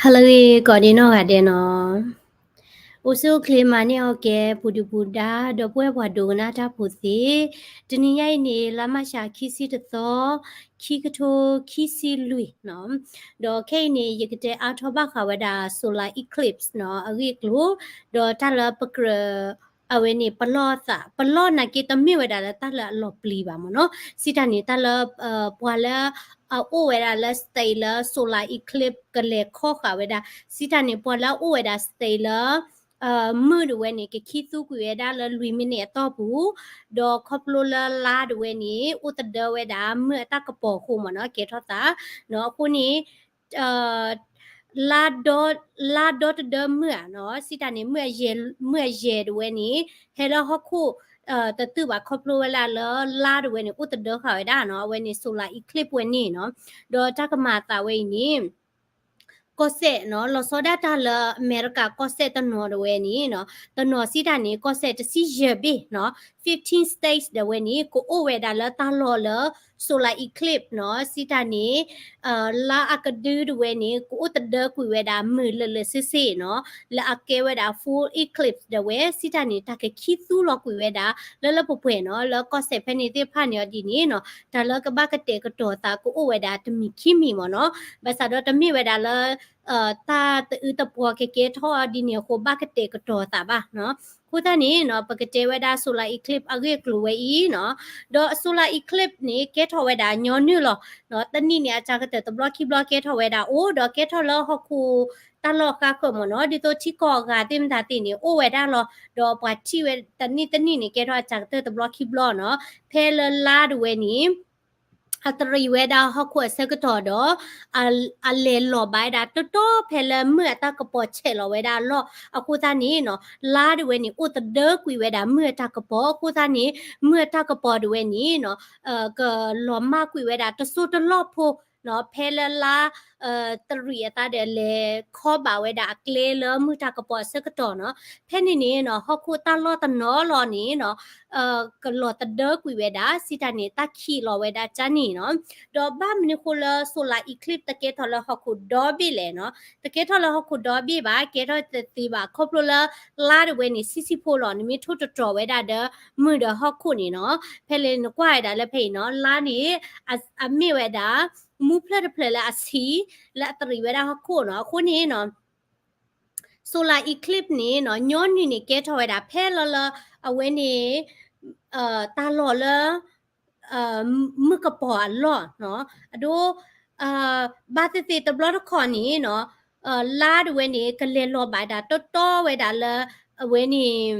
ဟါလၢအဂ့ၤ ကိးဒံနီၢ်ဂၤဒဲးနီၤ. အိၣ်ဆူၣ်အိၣ်ချ့မၤန့ၢ်အီၤကဲ ပူၤဒုၣ်ပူၤဒါ ဒီပုၢ်ဝဲၢ်ပှၤဒိကနၣ်တၢ်ဖိသ့ၣ်, တနံၤညါအံၤန့ၣ် လါမၢ်ၡး ခံဆံတသီ, ခံကထိခံဆံလွံၢ်နီၤ. ဒီးခဲအံၤန့ၣ် ယကတဲအါထီၣ်ဘၣ်ဃးဝဲဒၣ် solar eclipse နီၤ အဂ့ၢ်အကျိၤ, ဒီးတၢ်လၢပကြၢး အဝဲန့ၣ် ပလီၢ်သး ပလီၢ်နာ်က့ တမ့ၢ်ဝဲဒၣ်လၢတၢ်လၢအလီၤပျံၤဘၣ်မ့ၢ်နီၤ. စံးတၢ်န့ၣ် တၢ်လၢ ပှၤလၢ အအိၣ်ဝဲဒၣ်လၢ state လၢ solar eclipse ကလဲၤခီဃာ်ဝဲဒၣ်, စံးတၢ်န့ၣ် ပှၤလၢအအိၣ်ဝဲဒၣ် state လၢ မုၢ်ဒၣ်ဝဲန့ၣ် ကခံသူကွံာ်ဝဲဒၣ်လၢလွံၢ်မံးနံးအတီၢ်ပူၤ, ဒီးခီဖျိလၢလါဒၣ်ဝဲန့ၣ် အိၣ်သဒၢဝဲဒၣ်မုၢ်အတၢ်ကပီၤအဃိမ့ၢ်နီၤ ကဲထီၣ်သးနီၤ. အဃိန့ၣ် လါဒီ လါဒီတဒၢမုၢ်ဧါနီၤ, စံးတၢ်န့ၣ် မုၢ်အယဲၢ်ဒၣ်ဝဲန့ၣ် ဟဲလၢဟီၣ်ခိၣ် တတုာ်ဘၣ် ခီဖျိဝဲဒၣ်လၢလါဒၣ်ဝဲန့ၣ် အိၣ်သဒၢဃာ်ဝဲဒၣ်နီၤ, အဝဲန့ၣ် solar eclipse ဝဲန့ၣ်နီၤ. ဒီးတၢ်ကမၤအသးဝဲအံၤန့ၣ် ကီၢ်စဲၣ်နီၤ, လီၤဆီဒၣ်တၢ်လၢအမဲရကၤကီၢ်စဲၣ်တနီၤဒၣ်ဝဲန့ၣ်နီၤ, တနီၤစံးတၢ်န့ၣ် ကီၢ်စဲၣ်တဆံယဲၢ်ဘ့ၣ်နီၤ, fifteen states ဒၣ်ဝဲန့ၣ် ကအိၣ်ဝဲဒၣ်လၢတၢ်လီၢ်လၢ solar eclipse နီၤ, စံးတၢ်န့ၣ် လါအကဒုဒၣ်ဝဲန့ၣ် ကအိၣ်သဒၢကွံာ်ဝဲဒၣ်မုၢ်လၢာ်လၢာ်ဆ့ဆ့နီၤ, လၢအကဲဝဲဒၣ် full eclipse ဒၣ်ဝဲ စံးတၢ်န့ၣ် တၢ်ကခံသူလီၤကွံာ်ဝဲဒၣ် လၢလၢပှဲၤပှဲၤနီၤ, လၢကီၢ်စဲၣ်ဖဲန့ၣ်သ့ၣ်တဖၣ်န့ၣ်အီၤဒ်န့ၣ်နီၤ, တၢ်လၢကဘၣ်ကတဲာ်ကတီၤသးကအိၣ်ဝဲဒၣ်တမံၤခံမံၤမ့ၢ်နီၤ, ဘၣ်ဆၣ်ဒီးတမ့ၢ်ဝဲဒၣ်လၢ တၢ်တအုးတပှီၤကကဲထီၣ်အီၤဒ်န့ၣ်အဃိ ဘၣ်ကတဲာ်ကတီၤသးဘၣ်နီၤ. အဃိသတးန့ၣ်နီၤ ပကတဲဝဲဒၣ် solar eclipse အဂ့ၢ်အကျိၤဝဲအံၤနီၤ, ဒီး solar eclipse န့ၣ် ကဲထီၣ်ဝဲဒၣ်ညီနုၢ်လီၤ. တနံၣ်န့ၣ် အစှၤကတၢၢ်တဘျီခံဘျီကဲထီၣ်ဝဲဒၣ်အိၣ် ဒီးကဲထီၣ်လၢဟီၣ်ခိၣ်တၢ်လီၢ်ဃါဃၢၤမ့ၢ်နီၤ, ဒ်သိးထံကီၢ်အဂၤသ့ၣ်မတၤသ့ၣ်န့ၣ် အိၣ်ဝဲဒၣ်လီၤ. ဒီးပှၤထံၣ်ဝဲတနံၣ်တနံၣ်န့ၣ် ကဲထီၣ်အစှၤကတၢၢ်တဘျီခံဘျီနီၤ, ဖဲလၢလါဒၣ်ဝဲန့ၣ် အတရံးဝဲဒၣ်ဟီၣ်ခိၣ်အဆၢကတီၢ်ဒီး အလဲၤလီၤဘၣ်ဝဲဒၣ်တီတီဖဲလၢမုၢ်အတၢ်ကပီၤဆဲးလီၤဝဲဒၣ်အလီၢ်, အဃိသတးန့ၣ်နီၤ လါဒၣ်ဝဲန့ၣ် အိၣ်သဒၢကွံာ်ဝဲဒၣ်မုၢ်အတၢ်ကပီၤ, အဃိသတးန့ၣ် မုၢ်အတၢ်ကပီၤဒၣ်ဝဲန့ၣ်နီၤ ကလီၤမၢ်ကွံာ်ဝဲဒၣ်တစိၢ်တလီၢ်ဖိနီၤ, ဖဲလၢလါ တရံးအသးဒီးလဲၤခီဘၣ်ဝဲဒၣ်အကျဲလၢမုၢ်တၢ်ကပီၤအဆၢကတီၢ်နီၤ, ဖဲန့ၣ်န့ၣ်နီၤ ဟီၣ်ခိၣ်တၢ်လီၢ်တနီၤလီၤန့ၣ်နီၤ ကလီၤသဒၢကွံာ်ဝဲဒၣ် စံးတၢ်န့ၣ် တၢ်ခံးလီၤဝဲဒၣ်ကၢ်န့ၣ်နီၤ. ဒီးဘၣ်မနုၤဃိလၢ solar eclipse တကဲထီၣ်လၢဟီၣ်ခိၣ်ဒီဘ့ၣ်လဲၣ်နီၤ, တကဲထီၣ်လၢဟီၣ်ခိၣ်ဒီဘ့ၣ်ဘၣ်, ကဲထီၣ်တသ့ဘၣ်, ခီဖျိလၢလါဒၣ်ဝဲန့ၣ် ဆံးဆံးဖိလီၤ, နမ့ၢ်ထိၣ်တတြီၤဝဲဒၣ်ဒီး မုၢ်ဒီးဟီၣ်ခိၣ်န့ၣ်နီၤ, ဖဲလၢနကွၢ်ဝဲဒၣ်လၢဖဲအံၤနီၤ လါန့ၣ် အမ့ၢ်ဝဲဒၣ် မူဖျၢၣ်တဖျၢၣ်လၢအဆံး လၢအတရံးဝဲဒၣ်ဟီၣ်ခိၣ်နီၤ, အဃိန့ၣ်နီၤ solar eclipse န့ၣ်နီၤ ညီနုၢ်န့ၣ်ကဲထီၣ်ဝဲဒၣ်ဖဲလၢလၢ အဝဲန့ၣ် တၢ်လီၢ်လၢ မုၢ်ကပီၤအလီၢ်နီၤ, အဒိ ဘၣ်သ့ၣ်သ့ၣ်တဘျီတခီၣ်န့ၣ်နီၤ လါဒၣ်ဝဲန့ၣ် ကလဲၤလီၤဘၣ်ဒၣ်တီတီဝဲဒၣ်လၢ အဝဲန့ၣ်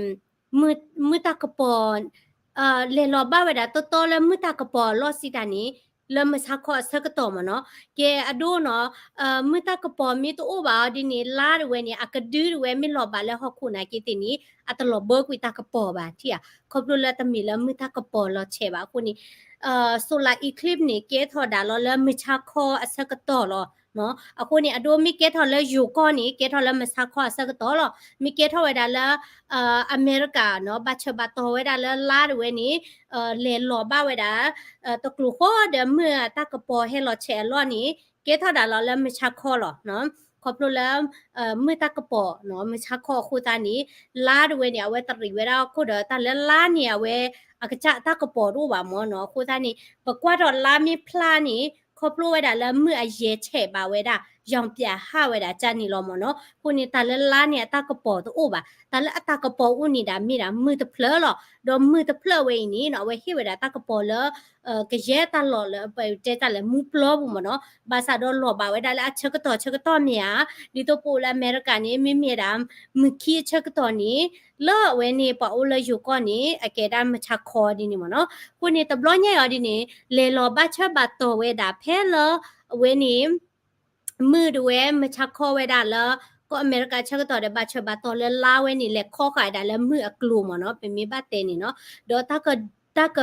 မုၢ်တၢ်ကပီၤ လဲၤလီၤဘၣ်ဝဲဒၣ်တီတီလၢမုၢ်တၢ်ကပီၤအလီၢ် စံးတၢ်န့ၣ် လၢမုၢ်ဆါခီအဆၢကတီၢ်မ့ၢ်နီၤ, ကဲအဒိနီၤ မုၢ်တၢ်ကပီၤမ့ၢ်တအိၣ်ဘၣ်အီၤဒ်န့ၣ် လါဒၣ်ဝဲန့ၣ် အကဒုဒၣ်ဝဲမ့ၢ်လီၤဘၣ်လၢဟီၣ်ခိၣ်နာ်က့သ့ၣ်န့ၣ် အတလီၤဘၢကွံာ်တၢ်ကပီၤဘၣ် ထံၣ်ဧါ, ခီဖျိလၢတမ့ၢ်လၢမုၢ်တၢ်ကပီၤလီၤဆဲးဘၣ်အဃိန့ၣ် solar eclipse န့ၣ် ကဲထီၣ်ဒၣ်လီၤလၢမုၢ်ဆါခီအဆၢကတီၢ်လီၤ. အဃိန့ၣ် အဒိမ့ၢ်ကဲထီၣ်လၢယိၤကီၢ်န့ၣ် ကဲထီၣ်လၢမုၢ်ဆါခီအဆၢကတီၢ်လီၤ. မ့ၢ်ကဲထီၣ်ဝဲဒၣ်လၢ အမဲရကၤနီၤ ဘၣ်ဆၢဘၣ်တီၤဝဲဒၣ်လၢလါဒၣ်ဝဲန့ၣ် လဲၤလီၤဘၣ်ဝဲဒၣ် တကျိၤဃီဒီးမုၢ်အတၢ်ကပီၤဟဲလီၤဆဲးအလီၢ်န့ၣ် ကဲထီၣ်ဒၣ်လီၤလၢမုၢ်ဆါခီလီၤ. ခီဖျိလၢ မုၢ်တၢ်ကပီၤနီၤ မုၢ်ဆါခီအဃိသတးန့ၣ် လါဒၣ်ဝဲန့ၣ် အဝဲတရံးဝဲဒၣ်ဟီၣ်ခိၣ်ဒီး တၢ်လၢလါန့ၣ် အဝဲအကစၢ်တၢ်ကပီၤတအိၣ်ဘၣ်မ့ၢ်နီၤ. အဃိသတးန့ၣ် ပကွၢ်ထီၣ်လါမ့ၢ်ဖျါန့ၣ် ခီဖျိဝဲဒၣ်လၢမုၢ်အယဲၢ်ဆဲးဘၣ်ဝဲဒၣ် ရောင်ပြန်ဟါဝဲဒၣ်ကၢ်န့ၣ်လီၤမ့ၢ်နီၤ. အဃိန့ၣ် တၢ်လၢလါန့ၣ် အတၢ်ကပီၤတအိၣ်ဘၣ်. တၢ်လၢအတၢ်ကပီၤအိၣ်န့ၣ်ဒၣ်မ့ၢ်ဒၣ်မုၢ်တဖျၢၣ်လီၤ. ဒီးမုၢ်တဖျၢၣ်ဝဲအံၤန့ၣ်နီၤ အဝဲဟ့ၣ်ဝဲဒၣ်တၢ်ကပီၤလၢ ကယဲၢ်တၢ်လီၢ်လၢပတဲတၢ်လဲၣ် မူပျီပူၤမ့ၢ်နီၤ. ဘၣ်ဆၣ်ဒီးလီၤဘၣ်ဝဲဒၣ်လၢအဆၢကတီၢ်ဆၢကတီၢ်မ့ၢ်ဧါ. ဒ်သိးပအိၣ်လၢအမဲရကၤန့ၣ် မ့မ့ၢ်ဒၣ် မုၢ်ခံအဆၢကတီၢ်န့ၣ် လၢအဝဲန့ၣ် ပှၤအိၣ်လၢယိၤကီၢ်န့ၣ် အကဲဒၣ်မုၢ်ဆါခီဒ်န့ၣ်မ့ၢ်နီၤ. အဃိန့ၣ် တဘျီညါအံၤဒ်န့ၣ် လဲၤလီၤဘၣ်ဆၢဘၣ်တီၤဝဲဒၣ်ဖဲလၢ အဝဲန့ၣ် မုၢ်ဒၣ်ဝဲ မုၢ်ဆါခီဝဲဒၣ်လၢ ကီၢ်အမဲရကၤဆၢကတီၢ်ဒီး ဘၣ်ဆၢဘၣ်တီၤလၢလါဝဲန့ၣ် လဲၤခီဃာ်ဒၣ်လၢမုၢ်အကျိၤမ့ၢ်နီၤ, ပမ့ၢ်ဘၣ်တဲန့ၣ်နီၤ. ဒီး တၢ်က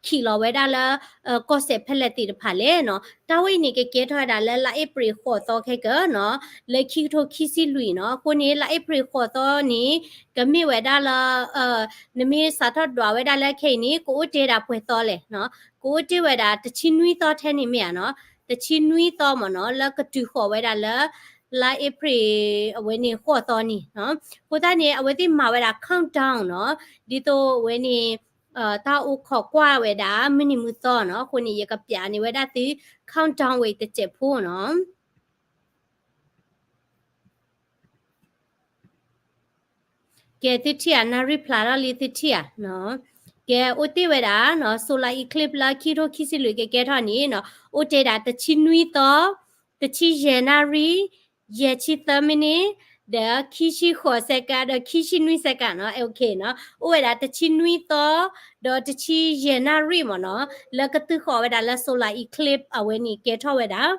ခံးလီၤဝဲဒၣ်လၢ ကီၢ်စဲၣ်ဖဲလဲၣ်သ့ၣ်တဖၣ်လဲၣ်နီၤ. တၢ်ဝဲအံၤန့ၣ် ကကဲထီၣ်ဝဲဒၣ်လၢလါအ့ဖြ့ၣ်ဃိးသီခဲကၢနီၤ, လၢခံကထိခံဆံလွံၢ်နီၤ. အဃိန့ၣ် လါအ့ဖြ့ၣ်ဃိးသီန့ၣ် ကမ့ၢ်ဝဲဒၣ်လၢ နမ့ၢ်စးထီၣ်ဒွးဝဲဒၣ်လၢခဲအံၤန့ၣ် ကအိၣ်တ့ၢ်ဒၣ်ပှဲၤသီလဲၣ်နီၤ. ကအိၣ်တ့ၢ်ဝဲဒၣ်တဆံနွံသီထဲန့ၣ်မ့ၢ်ဧါနီၤ. တဆံနွံသီမ့ၢ်နီၤ လၢကတုၤဃီၤဝဲဒၣ်လၢ လါအ့ဖြ့ၣ် အဝဲန့ၣ်ဃိးသီန့ၣ်နီၤ. အဃိသတးန့ၣ် အဝဲသ့ၣ်မၤဝဲဒၣ် countdown နီၤ, ဒ်သိးအဝဲန့ၣ် တၢ်အိၣ်ခိးကွၢ်ဝဲဒၣ် မုၢ်နံၤမုၢ်သီနီၤ. အဃိန့ၣ် ယကပြးန့ၢ်ဝဲဒၣ်သု countdown ဝဲတစဲးဖိနီၤ. ကဲ သုထံၣ်ဧါ, နၣ်ရံၣ်ဖျါထီၣ်လံ သုထံၣ်ဧါ. ကဲ အိၣ်တ့ၢ်ဝဲဒၣ်နီၤ solar eclipse လၢခံကထိခံဆံလွံၢ်ကကဲထီၣ်န့ၣ်နီၤ, အိၣ်တ့ၢ်ဒၣ်တဆံနွံသီ, တဆံယဲၢ်နၣ်ရံၣ်, ယဲၢ်ဆံသၢမံးနံး, ဒီးခံဆံဃိးစဲကါ, ဒီးခံဆံနွံစဲကါနီၤ, အဲ okay နီၤ. အိၣ်ဝဲဒၣ်တဆံနွံသီ, ဒီးတဆံယဲၢ်နၣ်ရံၣ်မ့ၢ်နီၤ, လၢကတုၤဃီၤဝဲဒၣ်လၢ solar eclipse အဝဲန့ၣ်ကဲထီၣ်ဝဲဒၣ်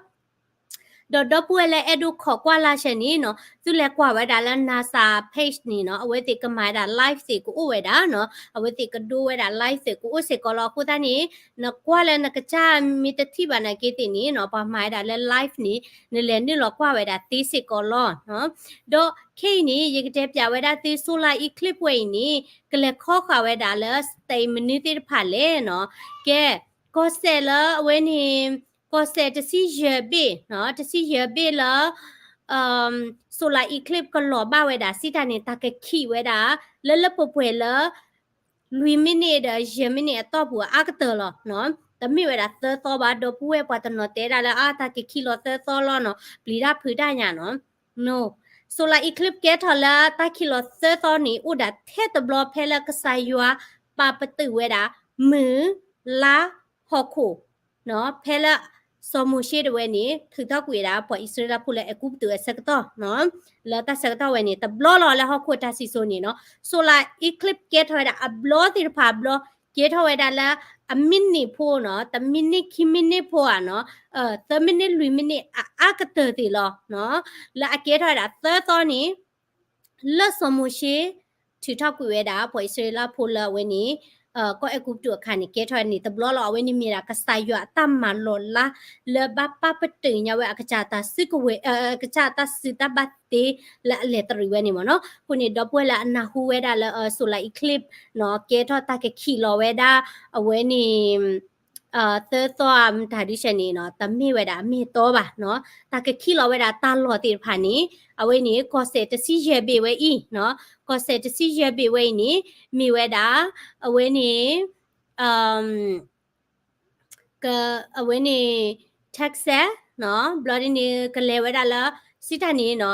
ဒီးဒီပုၢ်ဝဲၢ်လၢအဲၣ်ဒိးခိးကွၢ်လၢ်ဆဲန့ၣ်နီၤ, သုလဲၤကွၢ်ဝဲဒၣ်လၢ NASA page န့ၣ်နီၤ, အဝဲသ့ၣ်ကမၤဝဲဒၣ် live သ့ၣ်ကအိၣ်ဝဲဒၣ်နီၤ, အဝဲသ့ၣ်ကဒိဝဲဒၣ် live သ့ၣ်ကအိၣ်စ့ၢ်ကီးလီၤ. အဃိသတးန့ၣ် နကွၢ်လၢနကစၢ်မ့ၢ်တထံၣ်ဘၣ်နာ်က့သ့ၣ်န့ၣ်နီၤ, ပှၤမၤဝဲဒၣ်လၢ live န့ၣ် နလဲၤနုာ်လီၤကွၢ်ဝဲဒၣ်သ့စ့ၢ်ကီးလီၤ. ဒီးခဲအံၤန့ၣ် ယကတဲပျးဝဲဒၣ်သု solar eclipse ဝဲအံၤန့ၣ် ကလဲၤခီဃာ်ဝဲဒၣ်လၢ state မနုၤသ့ၣ်တဖၣ်လဲၣ်နီၤ. ကဲ ကီၢ်စဲၣ်လၢအဝဲန့ၣ် ကီၢ်စဲၣ်တဆံယဲၢ်ဘ့ၣ်နီၤ, တဆံယဲၢ်ဘ့ၣ်လၢ solar eclipse ကလီၤဘၣ်ဝဲဒၣ် စံးတၢ်န့ၣ် တၢ်ကခံးဝဲဒၣ် လၢလၢပှဲၤပှဲၤလၢ လွံၢ်မံးနံးဒီးယဲၢ်မံးနံးအတီၢ်ပူၤအါကတၢၢ်လီၤ. တမ့ၢ်ဝဲဒၣ်သၢသီဘၣ်, ဒီပုၢ်ဝဲၢ်ပှၤတနီၤတဲဒၣ်လၢ အါ တၢ်ကခံးလီၤသၢသီလီၤနီၤ, ပျံၤတၢ်ဖုးတၢ်ညါနီၤ. solar eclipse ကဲထီၣ်လၢတၢ်ခံးလီၤသၢသီန့ၣ် အိၣ်ဒၣ်ထဲတဘျီဖဲလၢကစၢ်ယွၤပာ်ပတုာ်ဝဲဒၣ် မုၢ်, လါ, ဟီၣ်ခိၣ် ဖဲလၢ စီၤမိၤၡ့တဝဲန့ၣ် ထုးထီၣ်ကွံာ်ဝဲဒၣ် ပှၤအံၣ်စရ့လးဖိလၢအဲၤကူပတူးအဆၢကတီၢ်, လၢတၢ်ဆၢကတီၢ်ဝဲန့ၣ် တဘျီလီၤလၢဟီၣ်ခိၣ်တၢ်စံၣ်စိၤန့ၣ်နီၤ. solar eclipse ကဲထီၣ်ဝဲဒၣ်အဘျီသ့ၣ်တဖၣ်အဘျီ, ကဲထီၣ်ဝဲဒၣ်လၢ အမံးနံးဖိနီၤ, တမံးနံးခံမံးနံးဖိဧါနီၤ, သၢမံးနံးလွံၢ်မံးနံးအအါကတၢၢ်သ့ၣ်လီၤ. လၢအကဲထီၣ်ဝဲဒၣ်သၢသီန့ၣ် လၢစီၤမိၤၡ့ ထုးထီၣ်ကွံာ်ဝဲဒၣ် ပှၤအံၣ်စရ့လးဖိလၢအဝဲန့ၣ် ကီၢ်အဲၤကူပတူးအခါန့ၣ် ကဲထီၣ်န့ၣ်တဘျီလီၤ. အဝဲန့ၣ်မ့ၢ်ဒၣ်ကစၢ်ယွၤအတၢ်မၤလီၤလါ လၢဘၣ်ပာ်ပတုာ်ညါဝဲအကစၢ်တၢ်စုကဝဲၤ, အကစၢ်တၢ်စုတၢ်ဘၣ်သ့လၢအလဲၤတရံးဝဲန့ၣ်မ့ၢ်နီၤ. အဃိန့ၣ် ဒီပုၢ်ဝဲၢ်လၢအနၢ်ဟူဝဲဒၣ်လၢ solar eclipse နီၤ ကဲထီၣ်တၢ်ကခံးလီၤဝဲဒၣ် အဝဲန့ၣ် သၢသီအမတၤဒုးဆဲန့ၣ်နီၤ တမ့ၢ်ဝဲဒၣ်အမ့ၢ်အတီဘၣ်နီၤ. တၢ်ကခံးလီၤဝဲဒၣ်တၢ်လီၢ်သ့ၣ်တဖၣ်န့ၣ် အဝဲန့ၣ် ကီၢ်စဲၣ်တဆံယဲၢ်ဘ့ၣ်ဝဲအံၤနီၤ, ကီၢ်စဲၣ်တဆံယဲၢ်ဘ့ၣ်ဝဲအံၤန့ၣ် မ့ၢ်ဝဲဒၣ် အဝဲန့ၣ် က အဝဲန့ၣ် Texas နီၤ, ဘျီဒ်န့ၣ် ကလဲၤဝဲဒၣ်လၢ စံးတၢ်န့ၣ်နီၤ,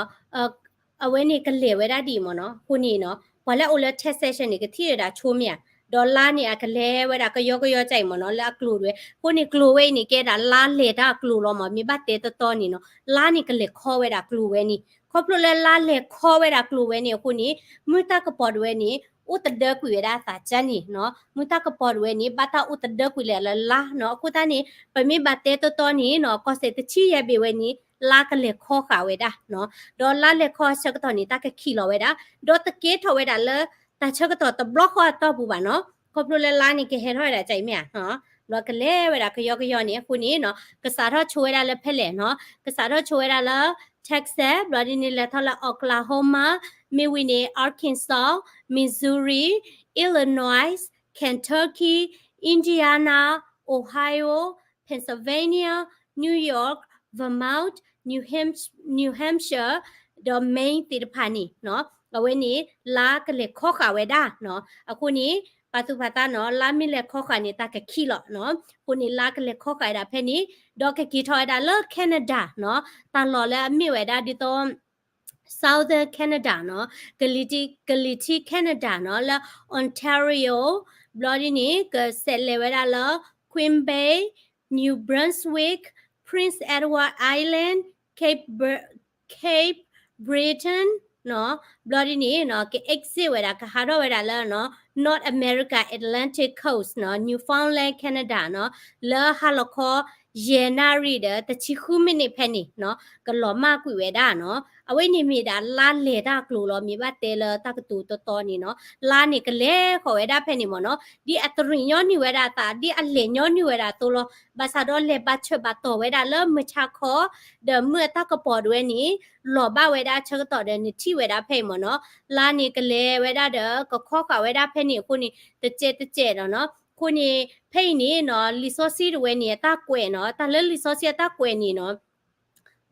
အဝဲန့ၣ်ကလဲၤဝဲဒၣ်ဒ်အံၤမ့ၢ်နီၤ. အဃိန့ၣ်နီၤ ပှၤလၢအအိၣ်လၢ Texas န့ၣ် ကထံၣ်ဝဲဒၣ်ဆိမ့ၢ်ဧါ, ဒီးလါန့ၣ် အကလဲၤဝဲဒၣ်ကယီကယီကၢ်အံၤမ့ၢ်နီၤ လၢအကျိၤတဝဲ. အဃိန့ၣ် ကျိၤဝဲအံၤန့ၣ် ကဲဒၣ်လါလဲၤတၢ်အကျိၤလီၤမ့ၢ်, မ့ၢ်ဘၣ်တဲတီတီန့ၣ်နီၤ လါန့ၣ်ကလဲၤခီဝဲဒၣ်ကျိၤဝဲန့ၣ်. ခီဖျိလၢလါလဲၤခီဝဲဒၣ်ကျိၤဝဲန့ၣ်အဃိန့ၣ် မုၢ်တၢ်ကပီၤတဝဲန့ၣ် အိၣ်သဒၢကွံာ်ဝဲဒၣ်အသးကၢန့ၣ်နီၤ. မုၢ်တၢ်ကပီၤတဝဲန့ၣ် ဘၣ်တၢ်အိၣ်သဒၢကွံာ်လၢလါနီၤ. အဃိသတးန့ၣ် ပမ့ၢ်ဘၣ်တဲတီတီန့ၣ်နီၤ ကီၢ်စဲၣ်တဆံယဲၢ်ဘ့ၣ်ဝဲန့ၣ် လါကလဲၤခီဃာ်ဝဲဒၣ်နီၤ. ဒီးလါလဲၤခီအဆၢကတီၢ်န့ၣ် တၢ်ကခံးလီၤဝဲဒၣ်, ဒီးတကဲထီၣ်ဝဲဒၣ်လၢ တၢ်ဆၢကတီၢ်တဘျီဃီအတီၢ်ပူၤဘၣ်နီၤ. ခီဖျိလၢလါန့ၣ် ကဟဲထီၣ်ဝဲဒၣ်ကအံၤမ့ၢ်ဧါ, ဒီးကလဲၤဝဲဒၣ်ကယီကယီန့ၣ် အဃိန့ၣ်နီၤ ကစးထီၣ်ဆိဝဲဒၣ်လၢဖဲလဲၣ်နီၤ, ကစးထီၣ်ဆိဝဲဒၣ်လၢ Texas, ဘျီဒ်န့ၣ် လဲၤထီၣ်လၢ Oklahoma, မ့ၢ်ဝံၤန့ၣ် Arkansas, Missouri, Illinois, Kentucky, Indiana, Ohio, Pennsylvania, New York, Vermont, New Hampshire, ဒီး Maine သ့ၣ်တဖၣ်န့ၣ်နီၤ, အဝဲန့ၣ် လါကလဲၤခီဃာ်ဝဲဒၣ်နီၤ. အဃိန့ၣ် ပာ်သူၣ်ပာ်သးနီၤ လါမ့ၢ်လဲၤခီဃာ်န့ၣ် တၢ်ကခံးလီၤနီၤ. အဃိန့ၣ် လါကလဲၤခီဃာ်ဝဲဒၣ်ဖဲန့ၣ်, ဒီးကက့ၤထီၣ်ဝဲဒၣ်လၢ Canada နီၤ, တၢ်လီၢ်လၢအမ့ၢ်ဝဲဒၣ်ဒ်သိး Southern Canada နီၤ, ကလံၤထံး ကလံၤထံး Canada နီၤ, လၢ Ontario, ဘျီဒ်န့ၣ် ကဆဲးလဲၤဝဲဒၣ်လၢ Quebec, New Brunswick, Prince Edward Island, Cape Cape Breton နီၤ, ဘျီဒ်န့ၣ်နီၤ က exit ဝဲဒၣ် ကဟးထီၣ်ဝဲဒၣ်လၢနီၤ North America Atlantic Coast နီၤ Newfoundland Canada နီၤ လၢဟါလီၤခီ ယဲၢ်နၣ်ရံၣ်ဒီး တဆံဃုမံးနံးဖဲန့ၣ်နီၤ ကလီၤမၢ်ကွံာ်ဝဲဒၣ်နီၤ. အဝဲန့ၣ်မ့ၢ်ဒၣ်လါလဲၤတၢ်ကျိၤလီၤ မ့ၢ်ဘၣ်တဲလၢတၢ်ကတိၤတီတီန့ၣ်နီၤ လါန့ၣ်ကလဲၤဃီၤဝဲဒၣ်ဖဲန့ၣ်မ့ၢ်နီၤ. ဒ်အတရံးညီနုၢ်ဝဲဒၣ်အသး ဒ်အလဲၤညီနုၢ်ဝဲဒၣ်အသိးလီၤ. ဘၣ်ဆၣ်ဒီးလဲၤဘၣ်ဆၢဘၣ်တီၢ်ဝဲဒၣ်လၢမုၢ်ဆါခီ ဒီးမုၢ်အတၢ်ကပီၤဒၣ်ဝဲန့ၣ် လီၤဘၣ်ဝဲဒၣ်ဆၢကတီၢ်ဒီးနထံၣ်ဝဲဒၣ်ဖဲအံၤမ့ၢ်နီၤ. လါန့ၣ်ကလဲၤဝဲဒၣ်ဒီး ကခီဃာ်ဝဲဒၣ်ဖဲန့ၣ်အဃိန့ၣ် တစဲးတစဲးဒီးနီၤ အဃိန့ၣ် ဖဲအံၤန့ၣ်နီၤ လံာ်စီဆှံတဝဲန့ၣ် အတၢ်ကွဲးနီၤ, တၢ်လၢလံာ်စီဆှံအတၢ်ကွဲးန့ၣ်နီၤ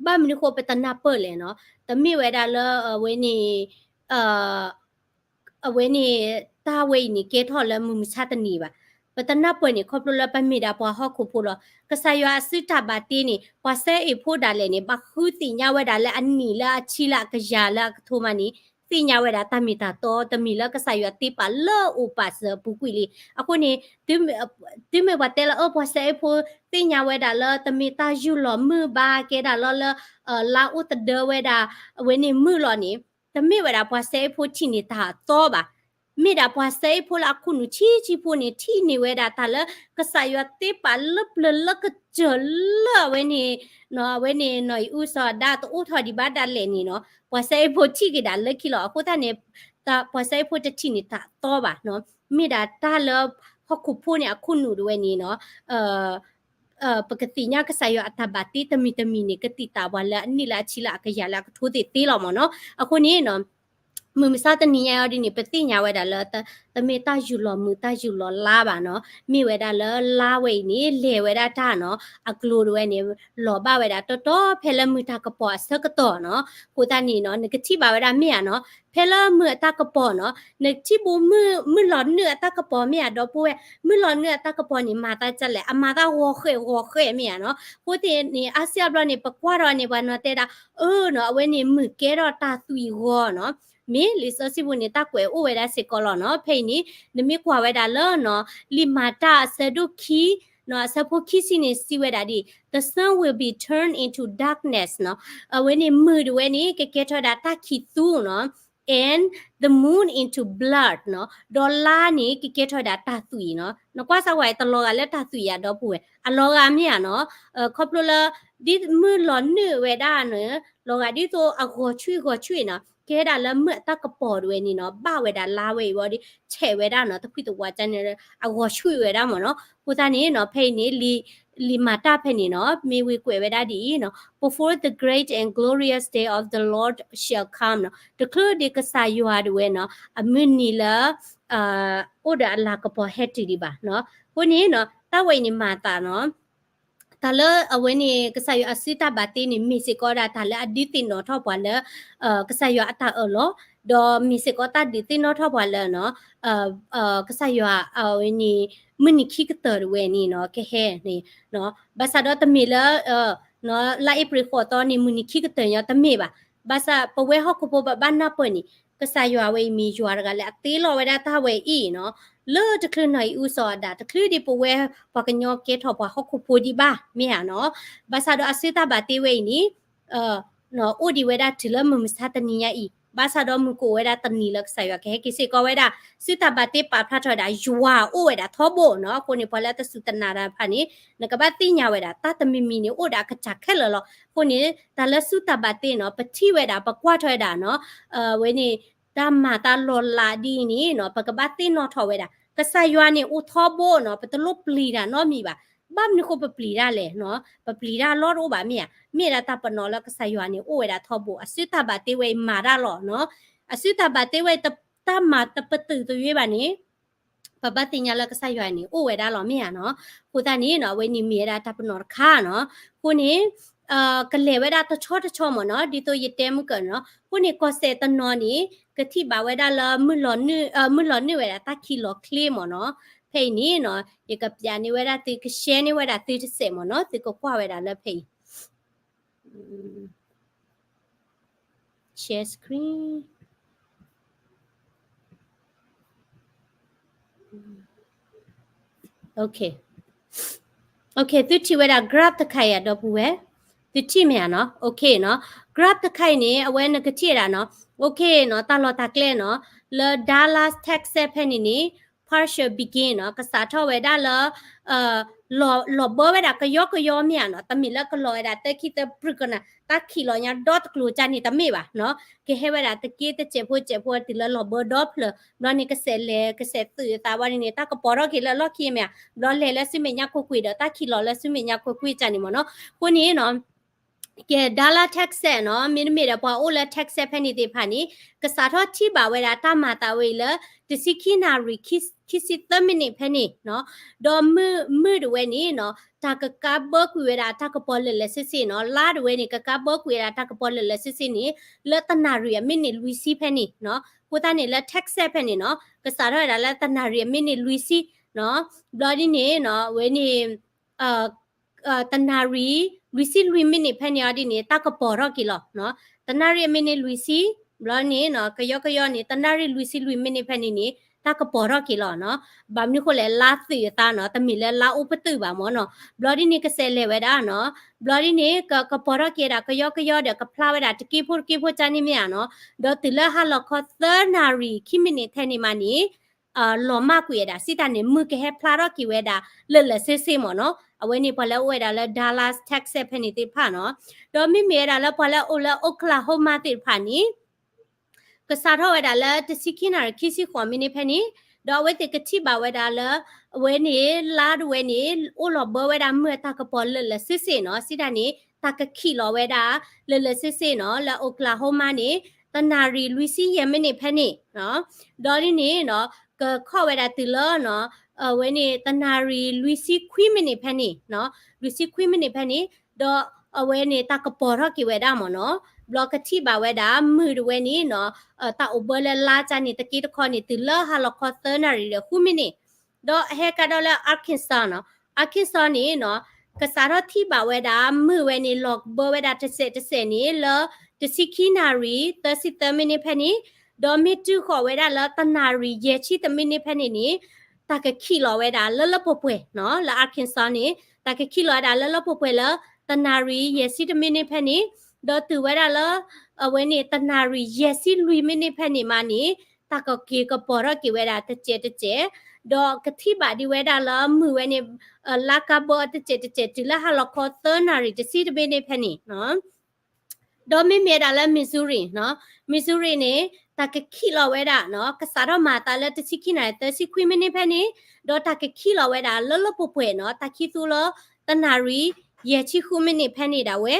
ဘၣ်မနုၤဃိပတနၢ်ပၢၢ်လဲၣ်နီၤ, တမ့ၢ်ဝဲဒၣ်လၢအဝဲန့ၣ် အဝဲန့ၣ် တၢ်ဝဲအံၤန့ၣ် ကဲထီၣ်လၢမုၢ်မဆါတနံၤဘၣ်. ပတနၢ်ပၢၢ်န့ၣ် ခီဖျိလၢပမ့ၢ်ဒၣ်ပှၤဟီၣ်ခိၣ်ဖိလီၤ. ကစၢ်ယွၤအစုတၢ်ဘၣ်တ့န့ၣ် ပှၤစဲအ့ၣ်ဖိဒၣ်လဲာ်န့ၣ် ဘၣ်ဃုသ့ၣ်ညါဝဲဒၣ်လၢအနံၣ်လၢအဆံလၢအကယၤလၢအကထိမးန့ၣ် သ့ၣ်ညါဝဲဒၣ်တၢ်မ့ၢ်တၢ်တီ တမံၤလၢကစၢ်ယွၤတ့ပာ်လၢအိၣ်ပာ်စၢၤအပူၤကွံာ်လံ. အဃိန့ၣ် တုၤမ့ၢ်ပှၤတဲလၢအၢ ပှၤစဲအ့ၣ်ဖိသ့ၣ်ညါဝဲဒၣ်လၢတမ့ၢ်တၢ်ယူၢ်လီၤမုၢ်ဘၣ် ကဲဒၣ်လီၤလၢ လါအိၣ်သဒၢဝဲဒၣ် အဝဲန့ၣ်မုၢ်လီၤန့ၣ် တမ့ၢ်ဝဲဒၣ်ပှၤစဲအ့ၣ်ဖိထံၣ်န့ၢ်တၢ်အသီဘၣ်. မ့ၢ်ဒၣ်ပှၤစဲအ့ၣ်ဖိလၢအခိၣ်နူာ်ဆံးဆံးဖိန့ၣ် ထံၣ်န့ၢ်ဝဲဒၣ်တၢ်လၢ ကစၢ်ယွၤတ့ပာ်လၢပျၢၤလၢကစၢၢ်လၢအဝဲန့ၣ် အဝဲန့ၣ်နီၢ်အံၣ်အူစီၤအၤဒၣ်တအိၣ်ထီၣ်ဒံးဘၣ်ဒၣ်လဲာ်န့ၣ်နီၤ ပှၤစဲအ့ၣ်ဖိထံၣ်က့ၤဒၣ်လၢခံလီၤ. အဃိသတးန့ၣ် ပှၤစဲအ့ၣ်ဖိတထံၣ်န့ၢ်တၢ်အသီဘၣ်နီၤ. မ့ၢ်ဒၣ်တၢ်လၢ ဟီၣ်ခိၣ်ဖိန့ၣ်အခိၣ်နူာ်တဝဲန့ၣ်နီၤ ပကသ့ၣ်ညါကစၢ်ယွၤအတၢ်ဘၣ်တ့တမံၤတမံၤန့ၣ် ကသံၣ်သရၣ်ပှၤလၢအနံၣ်လၢအဆံလၢအကယၤလၢအကထိသ့ၣ်သ့လီၤမ့ၢ်နီၤ. အဃိန့ၣ် မုၢ်မဆါတနံၤညါအံၤဒ်န့ၣ် ပသ့ၣ်ညါဝဲဒၣ်လၢ တမ့ၢ်တၢ်ယူၢ်လီၤမုၢ်တၢ်ယူၢ်လီၤလါဘၣ်နီၤ. မ့ၢ်ဝဲဒၣ်လၢလါဝဲအံၤန့ၣ် လဲၤဝဲဒၣ်တၢ်နီၤ အကျိၤတဝဲန့ၣ် လီၤဘၣ်ဝဲဒၣ်တီတီဖဲလၢမုၢ်တၢ်ကပီၤအဆၢကတီၢ်နီၤ. အဃိသတးန့ၣ်နီၤ နကထံၣ်ဘၣ်ဝဲဒၣ်မ့ၢ်ဧါနီၤ ဖဲလၢမုၢ်အတၢ်ကပီၤနီၤ နကထံၣ်ဘိ မုၢ်လီၤနုာ်အတၢ်ကပီၤမ့ၢ်ဧါ ဒီပုၢ်ဝဲၢ် မုၢ်လီၤနုာ်အတၢ်ကပီၤန့ၣ် မၤသးဒ်လဲၣ် အမၤသးဂီၤဃဲးဂီၤဃဲးမ့ၢ်ဧါနီၤ. အဃိသတးန့ၣ် အါစုအါဘျီန့ၣ် ပကွၢ်ထီၣ်န့ၣ် ပှၤနီၤတဲဒၣ် အၢနီၤ အဝဲန့ၣ်မုၢ်ကဲထီၣ်တၢ်သွံၣ်ဂီၤနီၤ. မ့ၢ်လံာ်စီဆှံပူၤန့ၣ် တၢ်ကွဲးအိၣ်ဝဲဒၣ်စ့ၢ်ကီးလီၤနီၤ. ဖဲအံၤန့ၣ် နမ့ၢ်ကွၢ်ဝဲဒၣ်လၢနီၤ လံာ်မၤတၢ်အဆၢဒိၣ်ခံ အဆၢဖိခံဆံန့ၣ် စံးဝဲဒၣ်ဒ် the sun will be turned into darkness နီၤ. အဝဲန့ၣ်မုၢ်တဝဲန့ၣ် ကကဲထီၣ်ဝဲဒၣ်တၢ်ခံးသူနီၤ and the moon into blood နီၤ. ဒီးလါန့ၣ်ကကဲထီၣ်ဝဲဒၣ်တၢ်သွံၣ်နီၤ. နကွၢ်စၢ်ဝဲတလီၤဂာ်လၢတၢ်သွံၣ်ဧါ ဒီပုၢ်ဝဲၢ် အလီၤဂာ်မ့ၢ်ဧါနီၤ. ခီဖျိလၢ ဒ်မုၢ်လီၤနုာ်ဝဲဒၣ်န့ၣ် လီၤဂာ်ဒ်သိးအဂီၤဆူၣ်ဂီၤဆူၣ်နီၤ ကဲဒၣ်လၢမုၢ်အတၢ်ကပီၤတဝဲန့ၣ်နီၤ ဘၣ်ဝဲဒၣ်လါဝဲအံၤဝံၤဒီး ဆဲးဝဲဒၣ်နီၤ တဖှံသဝးကန့ၣ် အဂီၤဆူၣ်ဝဲဒၣ်မ့ၢ်နီၤ. အဃိသတးန့ၣ်နီၤ ဖဲအံၤန့ၣ် လံာ်မၤတၢ်ဖဲန့ၣ်နီၤ မ့ၢ်ဝံၤကွဲးဝဲဒၣ်ဒ်အံၤနီၤ before the great and glorious day of the Lord shall come နီၤ တချုးဒံးကစၢ်ယွၤတဝဲနီၤ အမုၢ်နံၤလၢ အိၣ်ဒီးအလၤကပီၤဟဲတုၤဒံးဘၣ်နီၤ. အဃိန့ၣ်နီၤ တၢ်ဝဲအံၤန့ၣ်မၤသးနီၤ တၢ်လၢအဝဲန့ၣ် ကစၢ်ယွၤအစုတၢ်ဘၣ်တ့န့ၣ် မ့ၢ်စ့ၢ်ကီးဒၣ်တၢ်လၢအဒုးသ့ၣ်နီၣ်ထီၣ်ပှၤလၢ ကစၢ်ယွၤအတၢ်အၢၣ်လီၤ, ဒီးမ့ၢ်စ့ၢ်ကီးတၢ်ဒုးသ့ၣ်နီၣ်ထီၣ်ပှၤလၢ ကစၢ်ယွၤအဝဲန့ၣ် မုၢ်နံၤခံကတၢၢ်တဝဲန့ၣ်နီၤ ကဟဲန့ၣ် ဘၣ်ဆၣ်ဒီးတမ့ၢ်လၢ လါအ့ဖြ့ၣ်ဃိးသီန့ၣ် မုၢ်နံၤခံကတၢၢ်ညီတမ့ၢ်ဘၣ်. ဘၣ်ဆၣ်ပဝဲဟီၣ်ခိၣ်ဖိပဘၣ်နၢ်ပၢၢ်န့ၣ် ကစၢ်ယွၤဝဲအံၤမ့ၢ်ယွၤတဂၤလၢအတ့လီၤဝဲဒၣ်တၢ်ဝဲအံၤနီၤ လၢတချုးနီၢ်အံၣ်အူစီၤအၤဒၣ် တချုးဒံးပဝဲပှၤကညီကဲထီၣ်ပှၤဟီၣ်ခိၣ်ဖိဒံးဘၣ် မ့ၢ်ဧါနီၤ. ဘၣ်ဆၣ်ဒီးအစုတၢ်ဘၣ်တ့ဝဲအံၤန့ၣ် အိၣ်ဒံးဝဲဒၣ်တုၤလၢမုၢ်မဆါတနံၤညါအံၤ ဘၣ်ဆၣ်ဒီးမုၢ်ကအိၣ်ဝဲဒၣ်တနံၤလၢကစၢ်ယွၤကဟဲက့ၤစ့ၢ်ကီးဝဲဒၣ် စုတၢ်ဘၣ်တ့ပာ်ဖျါထီၣ်ဝဲဒၣ် ယွၤအိၣ်ဝဲဒၣ်ထီဘိနီၤ. အဃိန့ၣ် ပှၤလၢတစူၢ်တနာ်တၢ်တဖၣ်န့ၣ် နကဘၣ်သ့ၣ်ညါဝဲဒၣ် တၢ်တမံၤမံၤန့ၣ် အိၣ်ဒၣ်အကစၢ်ခဲလၢာ်လီၤ. အဃိန့ၣ် တၢ်လၢစုတၢ်ဘၣ်တ့နီၤ ပထံၣ်ဝဲဒၣ် ပကွၢ်ထီၣ်ဝဲဒၣ်နီၤ ဝဲန့ၣ် တၢ်မၤတၢ်လီၤလးဒ်အံၤန့ၣ်နီၤ ပကဘၣ်သ့ၣ်နီၣ်ထီၣ်ဝဲဒၣ် ကစၢ်ယွၤန့ၣ်အိၣ်ထီဘိနီၤ ပတလိၣ်ပျံၤတၢ်နီတမံၤဘၣ်. ဘၣ်မနုၤဃိပပျံၤတၢ်လဲၣ်နီၤ ပပျံၤတၢ်လီၢ်တအိၣ်ဘၣ်မ့ၢ်ဧါ. မ့ၢ်ဒၣ်တၢ်ပနီၣ်လၢကစၢ်ယွၤန့ၣ် အိၣ်ဝဲဒၣ်ထီဘိ အစုတၢ်ဘၣ်တ့ဝဲအံၤမၤတၢ်လီၤနီၤ. အစုတၢ်ဘၣ်တ့ဝဲအံၤ တၢ်မၤတပတုာ်သရွေးဘၣ်န့ၣ် ပဘၣ်သ့ၣ်ညါလၢကစၢ်ယွၤန့ၣ် အိၣ်ဝဲဒၣ်လီၤမ့ၢ်ဧါနီၤ. အဃိသတးန့ၣ်နီၤ အဝဲန့ၣ်မ့ၢ်ဝဲဒၣ်တၢ်ပနီၣ်တခါနီၤ. အဃိန့ၣ် ကလဲၤဝဲဒၣ်တဆီတဆီမ့ၢ်နီၤ ဒ်သိးယတဲမုၢ်ကၢၢ်နီၤ. အဃိန့ၣ် ကီၢ်စဲၣ်တနီၤန့ၣ် ကထံၣ်ဘၣ်ဝဲဒၣ်လၢ မုၢ်လီၤနုာ်ဝဲဒၣ်တၢ်ခံးလီၤချ့မ့ၢ်နီၤ. ဖဲအံၤန့ၣ်နီၤ ယကပျးန့ၢ်ဝဲဒၣ်သု ကshareန့ၢ်ဝဲဒၣ်သုတစဲးမ့ၢ်နီၤ သုကကွၢ်ဝဲဒၣ်လၢဖဲအံၤ share screen. Okay. Okay, သုထံၣ်ဝဲဒၣ် graph တခါအံၤ ဒီပုၢ်ဝဲၢ်, သုထံၣ်မ့ၢ်ဧါနီၤ. Okay နီၤ, graph တခါအံၤန့ၣ် အဝဲနကထံၣ်ဝဲဒၣ်နီၤ. Okay နီၤ, တၢ်လီၢ်တၢ်ကျဲနီၤ, လၢ Dallas Texas ဖဲန့ၣ်န့ၣ် partial beginning နီၤ, ကစးထီၣ်ဝဲဒၣ်လၢ လီၤဘၢဝဲဒၣ်ကယီကယီမ့ၢ်ဧါနီၤ, တမ့ၢ်လၢကလီၤဝဲဒၣ်သၢခံသၢပြံကနၣ် တၢ်ခံးလီၤညါဒီတကျိၤကၢ်န့ၣ် တမ့ၢ်ဘၣ်နီၤ. ကဟဲဝဲဒၣ်တက့ၢ်တစဲးဖိစဲးဖိတုၤလၢလီၤဘၢဒီဖျၢၣ်, ဘျီန့ၣ်ကစဲးလဲၤ ကစဲးသုးအသးဝဲန့ၣ် တၢ်ကပီၤထီၣ်က့ၤလၢအလီၢ်ခံမ့ၢ်ဧါ, ဘျီလဲၤလၢဆူမဲာ်ညါခိၣ်ကွံာ်ဒီး တၢ်ခံးလီၤလၢဆူမဲာ်ညါခိၣ်ကွံာ်ကၢ်န့ၣ်မ့ၢ်နီၤ. အဃိန့ၣ်နီၤ ကဲ Dallas Texas နီၤ, မ့တမ့ၢ်ဒီးပှၤအိၣ်လၢ Texas ဖဲန့ၣ်သ့ၣ်တဖၣ်န့ၣ် ကစးထီၣ်ထံၣ်ဘၣ်ဝဲဒၣ်တၢ်မၤသးဝဲအံၤလၢ တဆံခံနၣ်ရံၣ် ခံဆံသၢမံးနံးဖဲန့ၣ်နီၤ, ဒီးမုၢ်, မုၢ်တဝဲန့ၣ်နီၤ တၢ်ကကါဘၢကွံာ်ဝဲဒၣ်တၢ်ကပီၤလၢာ်လၢာ်ဆ့ဆ့နီၤ, လါတဝဲန့ၣ် ကကါဘၢကွံာ်ဝဲဒၣ်တၢ်ကပီၤလၢာ်လၢာ်ဆ့ဆ့န့ၣ် လၢတနၣ်ရံၣ်အမံးနံးလွံၢ်ဆံဖဲန့ၣ်နီၤ, အဃိသတးန့ၣ်လၢ Texas ဖဲန့ၣ်နီၤ ကစးထီၣ်ဝဲဒၣ်လၢတနၣ်ရံၣ်အမံးနံးလွံၢ်ဆံနီၤ, ဘျီဒ်န့ၣ်နီၤ အဝဲန့ၣ် တနၣ်ရံၣ် လွံၢ်ဆံလွံၢ်မံးနံးဖဲန့ၣ်အီၤဒ်န့ၣ် တၢ်ကပီၤထီၣ်က့ၤလီၤ. တနၣ်ရံၣ်အမံးနံးလွံၢ်ဆံ, ဘျီန့ၣ် ကယီကယီန့ၣ် တနၣ်ရံၣ်လွံၢ်ဆံလွံၢ်မံးနံးဖဲန့ၣ်န့ၣ် တၢ်ကပီၤထီၣ်က့ၤလီၤနီၤ. ဘၣ်မနုၤဃိလဲၣ် လါသုးအသးနီၤ တမ့ၢ်လၢလါအိၣ်ပတုာ်ဘၣ်မ့ၢ်နီၤ. ဘျီဒ်န့ၣ်ကစဲးလဲၤဝဲဒၣ်နီၤ, ဘျီဒ်န့ၣ် က, ကပီၤထီၣ်က့ၤဝဲဒၣ် ကယီကယီဒီး ကဖျါဝဲဒၣ်တက့ဖိတက့ဖိကန့ၣ်မ့ၢ်ဧါနီၤ. ဒီးတုၤလၢဟါလီၤခီသၢနၣ်ရံၣ်ခံမံးနံးထဲန့ၣ်မးန့ၣ် လီၤမၢ်ကွံာ်ဝဲဒၣ် စံးတၢ်န့ၣ် မုၢ်ကဟဲဖျါထီၣ်က့ၤဝဲဒၣ် လၢာ်လၢာ်ဆ့ဆ့မ့ၢ်နီၤ. အဝဲန့ၣ်ပှၤလၢအအိၣ်ဝဲဒၣ်လၢ Dallas, Texas ဖဲန့ၣ်သ့ၣ်တဖၣ်နီၤ. ဒီးမ့မ့ၢ်ဝဲဒၣ်လၢပှၤလၢအအိၣ်လၢ Oklahoma သ့ၣ်တဖၣ်န့ၣ် ကစးထီၣ်ဝဲဒၣ်လၢတဆံခံနၣ်ရံၣ်ခံဆံဃိးမံးနံးဖဲန့ၣ်, ဒီးအဝဲသ့ၣ်ကထံၣ်ဘၣ်ဝဲဒၣ်လၢ အဝဲန့ၣ် လါတဝဲန့ၣ် အိၣ်လီၤဘၢဝဲဒၣ်မုၢ်အတၢ်ကပီၤလၢာ်လၢာ်ဆ့ဆ့နီၤ, စံးတၢ်န့ၣ် တၢ်ကခံးလီၤဝဲဒၣ် လၢာ်လၢာ်ဆ့ဆ့နီၤ, လၢ Oklahoma န့ၣ် တနၣ်ရံၣ်လွံၢ်ဆံယဲၢ်မံးနံးဖဲန့ၣ်, ဒီးဒ်န့ၣ်နီၤ ကခီၣ်ဝဲဒၣ်တုၤလၢ အဝဲန့ၣ် တနၣ်ရံၣ်လွံၢ်ဆံခွံမံးနံးဖဲန့ၣ်, လွံၢ်ဆံခွံမံးနံးဖဲန့ၣ်, ဒီးအဝဲန့ၣ် တၢ်ကပီၤထီၣ်က့ၤဝဲဒၣ်မ့ၢ်နီၤ, ဘျီကထံၣ်ဘၣ်ဝဲဒၣ် မုၢ်တဝဲန့ၣ်နီၤ တၢ်အိၣ်ဘၢလၢလါကန့ၣ် တက့တခီန့ၣ် တုၤလၢဟါလီၤခီသၢနၣ်ရံၣ်ဒီးဃုမံးနံး, ဒီးအဟဲကဒီးလၢ Arkansas နီၤ, Arkansas န့ၣ်နီၤ ကစးထီၣ်ထံၣ်ဘၣ်ဝဲဒၣ် မုၢ်ဝဲန့ၣ် လီၤဘၢဝဲဒၣ်တစဲးတစဲးန့ၣ် လၢတဆံခံနၣ်ရံၣ် သၢဆံသၢမံးနံးဖဲန့ၣ်, ဒီးမ့ၢ်တုၤဃီၤဝဲဒၣ်လၢတနၣ်ရံၣ်ယဲၢ်ဆံတမံးနံးဖဲန့ၣ်န့ၣ် တၢ်ကခံးလီၤဝဲဒၣ်လၢလၢပှဲၤပှဲၤနီၤ, လၢ Arkansas န့ၣ် တၢ်ကခံးလီၤဝဲဒၣ်လၢလၢပှဲၤပှဲၤလၢ တနၣ်ရံၣ်ယဲၢ်ဆံတမံးနံးဖဲန့ၣ်, ဒီးတုၤဝဲဒၣ်လၢ အဝဲန့ၣ် တနၣ်ရံၣ်ယဲၢ်ဆံလွံၢ်မံးနံးဖဲန့ၣ်မးန့ၣ် တၢ်ကက့ၤကပီၤထီၣ်က့ၤဝဲဒၣ်တစဲးတစဲး, ဒီးကထံၣ်ဘၣ်ဒံးဝဲဒၣ်လၢမုၢ်ဝဲန့ၣ် လါကါဘၢတစဲးတစဲး တုၤလၢဟါလီၤခီသၢနၣ်ရံၣ်တဆံတမံးနံးဖဲန့ၣ် ဒီးမ့မ့ၢ်ဝဲဒၣ်လၢ Missouri နီၤ, Missouri န့ၣ် တၢ်ကခံးလီၤဝဲဒၣ်နီၤ, ကစးထီၣ်မၤအသးလၢတဆံခံနၣ်ရံၣ်သၢဆံခွံမံးနံးဖဲန့ၣ်, ဒီးတၢ်ကခံးလီၤဝဲဒၣ်လၢလၢပှဲၤပှဲၤနီၤ, တၢ်ခံးသူလၢတနၣ်ရံၣ်ယဲၢ်ဆံဃုမံးနံးဖဲန့ၣ်ဒၣ်ဝဲ,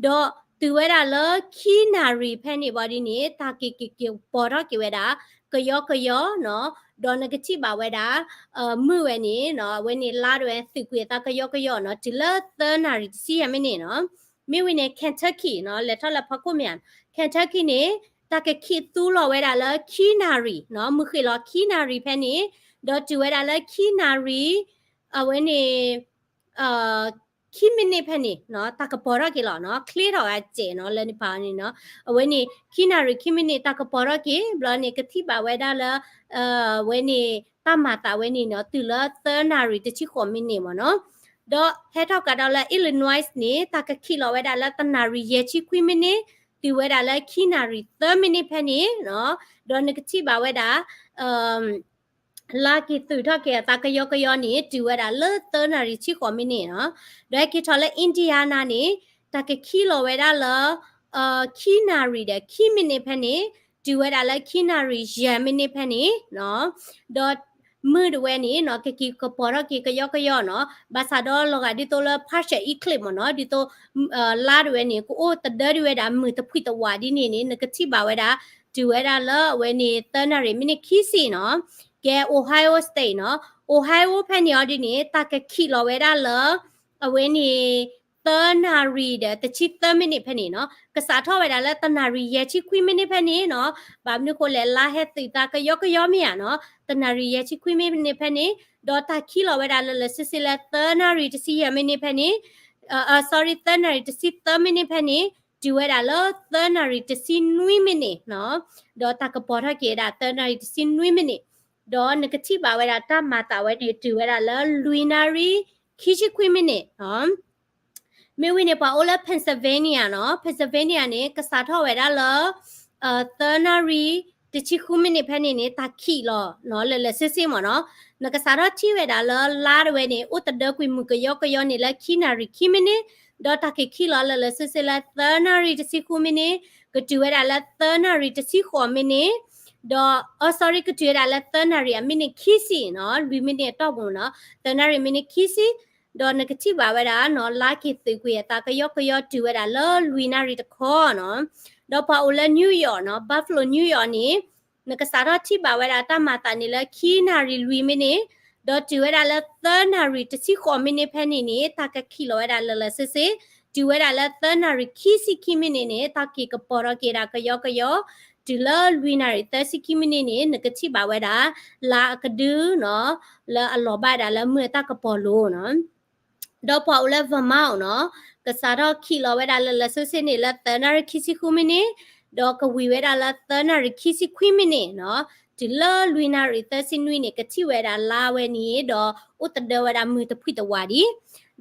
ဒီးတုၤဝဲဒၣ်လၢခံနၣ်ရံၣ်ဖဲန့ၣ်ဘၣ်ဒ်န့ၣ် တၢ်က့ၤက့ၤက့ၤကပီၤထီၣ်က့ၤဝဲဒၣ် ကယီကယီနီၤ, ဒီးနကထံၣ်ဘၣ်ဝဲဒၣ် မုၢ်ဝဲန့ၣ်နီၤ, အဝဲန့ၣ်လါဒၣ်ဝဲသုးကွံာ်အသးကယီကယီနီၤ, တုၤလၢသၢနၣ်ရံၣ်တဆံယဲၢ်မံးနံးနီၤ. မ့ၢ်ဝံၤန့ၣ် Kentucky နီၤ, လဲၤထီၣ်လၢဖီခိၣ်မ့ၢ်ဧါ, Kentucky န့ၣ် တၢ်ကခံးသူလီၤဝဲဒၣ်လၢခံနၣ်ရံၣ်နီၤ, မုၢ်ဃ့ၢ်လီၤခံနၣ်ရံၣ်ဖဲန့ၣ်, ဒီးတုၤဝဲဒၣ်လၢခံနၣ်ရံၣ် အဝဲန့ၣ် ခံမံးနံးဖဲန့ၣ်နီၤ, တၢ်ကပီၤထီၣ်က့ၤလီၤနီၤ, ချ့ထီၣ်ဝဲစဲးနီၤ, လၢန့ၣ်ပာ်န့ၣ်နီၤ, အဝဲန့ၣ် ခံနၣ်ရံၣ်ခံမံးနံး တၢ်ကပီၤထီၣ်က့ၤ, ဘျီန့ၣ် ကထံၣ်ဘၣ်ဝဲဒၣ်လၢ အဝဲန့ၣ် တၢ်မၤသးဝဲန့ၣ်နီၤ, တုၤလၢသၢနၣ်ရံၣ်တဆံဃိးမံးနံးမ့ၢ်နီၤ. ဒီးဟဲထီၣ်ကဒီးလၢ Illinois န့ၣ် တၢ်ကခံးလီၤဝဲဒၣ်လၢတနၣ်ရံၣ်ယဲၢ်ဆံခွံမံးနံး, တုၤဝဲဒၣ်လၢခံနၣ်ရံၣ်သၢမံးနံးဖဲန့ၣ်နီၤ, ဒီးနကထံၣ်ဘၣ်ဝဲဒၣ် လါက့ၤသုးထီၣ်က့ၤအသးကယီကယီန့ၣ် တုၤဝဲဒၣ်လၢသၢနၣ်ရံၣ်ဆံဃိးမံးနံးနီၤ. ဒီးဟဲက့ၤထီၣ်လၢ Indiana န့ၣ် တၢ်ကခံးလီၤဝဲဒၣ်လၢ ခံနၣ်ရံၣ်ဒီးခံမံးနံးဖဲန့ၣ်, တုၤဝဲဒၣ်လၢခံနၣ်ရံၣ်ယဲၢ်မံးနံးဖဲန့ၣ်နီၤ. ဒီးမုၢ်တဝဲန့ၣ်နီၤ ကက့ၤကပီၤထီၣ်က့ၤကယီကယီနီၤ, ဘၣ်ဆၣ်ဒီးလီၤဂာ်ဒ်သိးလၢ partial eclipse မ့ၢ်နီၤ, ဒ်သိး လါတဝဲန့ၣ် ကအိၣ်တဒၢဒံးဝဲဒၣ်မုၢ်တဖှံတဝးဒ်န့ၣ်န့ၣ် နကထံၣ်ဘၣ်ဝဲဒၣ် တုၤဝဲဒၣ်လၢအဝဲန့ၣ် သၢနၣ်ရံၣ်မံးနံးခံဆံနီၤ. ကဲ Ohio State နီၤ, Ohio ဖဲန့ၣ်အီၤဒ်န့ၣ် တၢ်ကခံးလီၤဝဲဒၣ်လၢ အဝဲန့ၣ် သၢနၣ်ရံၣ်ဒီးတဆံသၢမံးနံးဖဲန့ၣ်နီၤ, ကစးထီၣ်ဝဲဒၣ်လၢတနၣ်ရံၣ်ယဲၢ်ဆံခွံမံးနံးဖဲန့ၣ်နီၤ. ဘၣ်မနုၤဃိလဲၣ် လါဟဲသုးသးကယီကယီမ့ၢ်ဧါနီၤ, တနၣ်ရံၣ်ယဲၢ်ဆံခွံမံးနံးဖဲန့ၣ်, ဒီးတၢ်ခံးလီၤဝဲဒၣ်လၢလၢာ်ဆ့ဆ့လၢသၢနၣ်ရံၣ်တဆံယဲၢ်မံးနံးဖဲန့ၣ်, အ sorry သၢနၣ်ရံၣ်တဆံသၢမံးနံးဖဲန့ၣ်, တုၤဝဲဒၣ်လၢသၢနၣ်ရံၣ်တဆံနွံမံးနံးနီၤ, ဒီးတၢ်ကပီၤထီၣ်က့ၤဝဲဒၣ်သၢနၣ်ရံၣ်တဆံနွံမံးနံး, ဒီးနကထံၣ်ဘၣ်ဝဲဒၣ်တၢ်မၤသးဝဲန့ၣ် တုၤဝဲဒၣ်လၢလွံၢ်နၣ်ရံၣ်ခံဆံခွံမံးနံးနီၤ. မ့ၢ်ဝံၤန့ၣ် ပှၤအိၣ်လၢ Pennsylvania နီၤ, Pennsylvania န့ၣ် ကစးထီၣ်ဝဲဒၣ်လၢ သၢနၣ်ရံၣ်တဆံဃုမံးနံးဖဲန့ၣ်န့ၣ် တၢ်ခံးလီၤနီၤ, လၢလၢာ်ဆ့ဆ့မ့ၢ်နီၤ. နကစးထီၣ်ထံၣ်ဝဲဒၣ်လၢလါတဝဲန့ၣ် အိၣ်တဒၢကွံာ်မုၢ်ကယီကယီန့ၣ်လၢခံနၣ်ရံၣ်ခံမံးနံး, ဒီးတၢ်က့ၤခံးလီၤလၢလၢာ်ဆ့ဆ့လၢသၢနၣ်ရံၣ်တဆံဃုမံးနံး, ကတုၤဝဲဒၣ်လၢသၢနၣ်ရံၣ်တဆံဃိးမံးနံး, ဒီး အ sorry ကတုၤဝဲဒၣ်လၢသၢနၣ်ရံၣ်အမံးနံးခံဆံနီၤ, လွံၢ်မံးနံးအတီၢ်ပူၤနီၤ, သၢနၣ်ရံၣ်မံးနံးခံဆံ, ဒီးနကထံၣ်ဘၣ်ဝဲဒၣ်နီၤ, လါက့ၤသုးကွံာ်အသးကယီကယီတုၤဝဲဒၣ်လၢလွံၢ်နၣ်ရံၣ်တခီနီၤ. ဒီးပှၤအိၣ်လၢ New York နီၤ, Buffalo New York န့ၣ် နကစးထီၣ်ထံၣ်ဘၣ်ဝဲဒၣ်တၢ်မၤသးန့ၣ်လၢခံနၣ်ရံၣ်လွံၢ်မံးနံး, ဒီးတုၤဝဲဒၣ်လၢသၢနၣ်ရံၣ်တဆံဃိးမံးနံးဖဲန့ၣ်န့ၣ် တၢ်ကခံးလီၤဝဲဒၣ်လၢာ်လၢာ်ဆ့ဆ့, တုၤဝဲဒၣ်လၢသၢနၣ်ရံၣ်ခံဆံခံမံးနံးန့ၣ် တၢ်က့ၤကပီၤထီၣ်က့ၤဒၣ်ကယီကယီ, တုၤလၢလွံၢ်နၣ်ရံၣ်သၢဆံခံမံးနံးန့ၣ် နကထံၣ်ဘၣ်ဝဲဒၣ် လါအကဒုနီၤ လၢအလီၤဘၣ်ဒၣ်လၢမုၢ်အတၢ်ကပီၤလိၤနီၤ. ဒီးပှၤအိၣ်လၢ Vermont နီၤ ကစးထီၣ်ခံးလီၤဝဲဒၣ်လၢာ်လၢာ်ဆ့ဆ့န့ၣ် လၢသၢနၣ်ရံၣ်ခံဆံဃုမံးနံး, ဒီးကဝံၤဝဲဒၣ်လၢသၢနၣ်ရံၣ်ခံဆံခွံမံးနံးနီၤ, တုၤလၢလွံၢ်နၣ်ရံၣ်သၢဆံနွံန့ၣ် ကထံၣ်ဝဲဒၣ်လါဝဲန့ၣ် ဒီးအိၣ်သဒၢဝဲဒၣ်မုၢ်တဖှံၣ်တဝးဒံး.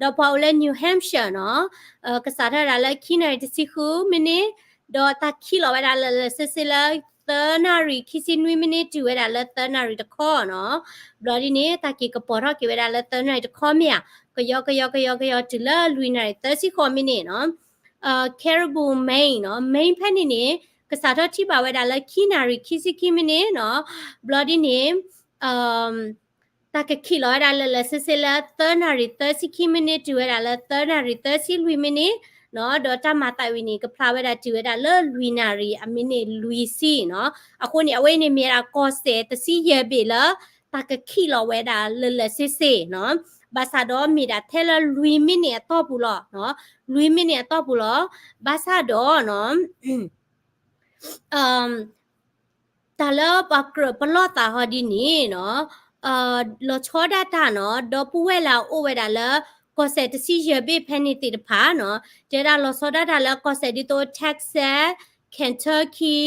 ဒီးပှၤအိၣ်လၢ New Hampshire နီၤ ကစးထီၣ်ဝဲဒၣ်လၢခံနၣ်ရံၣ်တဆံဃုမံးနံး, ဒီးတၢ်ခံးလီၤဝဲဒၣ်လၢာ်လၢာ်ဆ့ဆ့လၢ သၢနၣ်ရံၣ်ခံဆံနွံမံးနံး တုၤဝဲဒၣ်လၢသၢနၣ်ရံၣ်တခီနီၤ. ဘျီဒ်န့ၣ် တၢ်က့ၤကပီၤထီၣ်က့ၤဝဲဒၣ်လၢသၢနၣ်ရံၣ်တခီမ့ၢ်ဧါ, ကယီကယီကယီကယီ တုၤလၢလွံၢ်နၣ်ရံၣ်သၢဆံဃိးမံးနံးနီၤ. Caribou, Maine နီၤ Maine ဖဲန့ၣ်န့ၣ် ကစးထီၣ်ထံၣ်ဘၣ်ဝဲဒၣ်လၢခံနၣ်ရံၣ်ခံဆံခံမံးနံးနီၤ. ဘျီဒ်န့ၣ် တၢ်ကခံးလီၤဝဲဒၣ်လၢာ်လၢာ်ဆ့ဆ့လၢသၢနၣ်ရံၣ်သၢဆံခံမံးနံး တုၤဝဲဒၣ်လၢသၢနၣ်ရံၣ်သၢဆံလွံၢ်မံးနံးနီၤ, ဒီးတၢ်မၤသးဝံၤန့ၣ် ကဖျါဝဲဒၣ်တုၤဝဲဒၣ်လၢလွံၢ်နၣ်ရံၣ်အမံးနံးလွံၢ်ဆံနီၤ. အဃိန့ၣ် အဝဲန့ၣ်မ့ၢ်ဒၣ်ကီၢ်စဲၣ်တဆံယဲၢ်ဘ့ၣ်လၢ တၢ်ကခံးလီၤဝဲဒၣ်လၢာ်လၢာ်ဆ့ဆ့နီၤ. ဘၣ်ဆၣ်ဒီးမ့ၢ်ဒၣ်ထဲလၢလွံၢ်မံးနံးအတီၢ်ပူၤလီၤ, လွံၢ်မံးနံးအတီၢ်ပူၤလီၤ. ဘၣ်ဆၣ်ဒီးနီၤ တၢ်လၢပှၤကြၢးပလီၢ်သးဟီဒ်န့ၣ်နီၤ, လီၤဆီဒၣ်တၢ်နီၤ ဒီပုၢ်ဝဲၢ်လၢအအိၣ်ဝဲဒၣ်လၢ ကီၢ်စဲၣ်တဆံယဲၢ်ဘ့ၣ်ဖဲန့ၣ်သ့ၣ်တဖၣ်နီၤ, တဲဒၣ်လီၤဆီဒၣ်တၢ်လၢကီၢ်စဲၣ်ဒ်သိး Texas, Kentucky,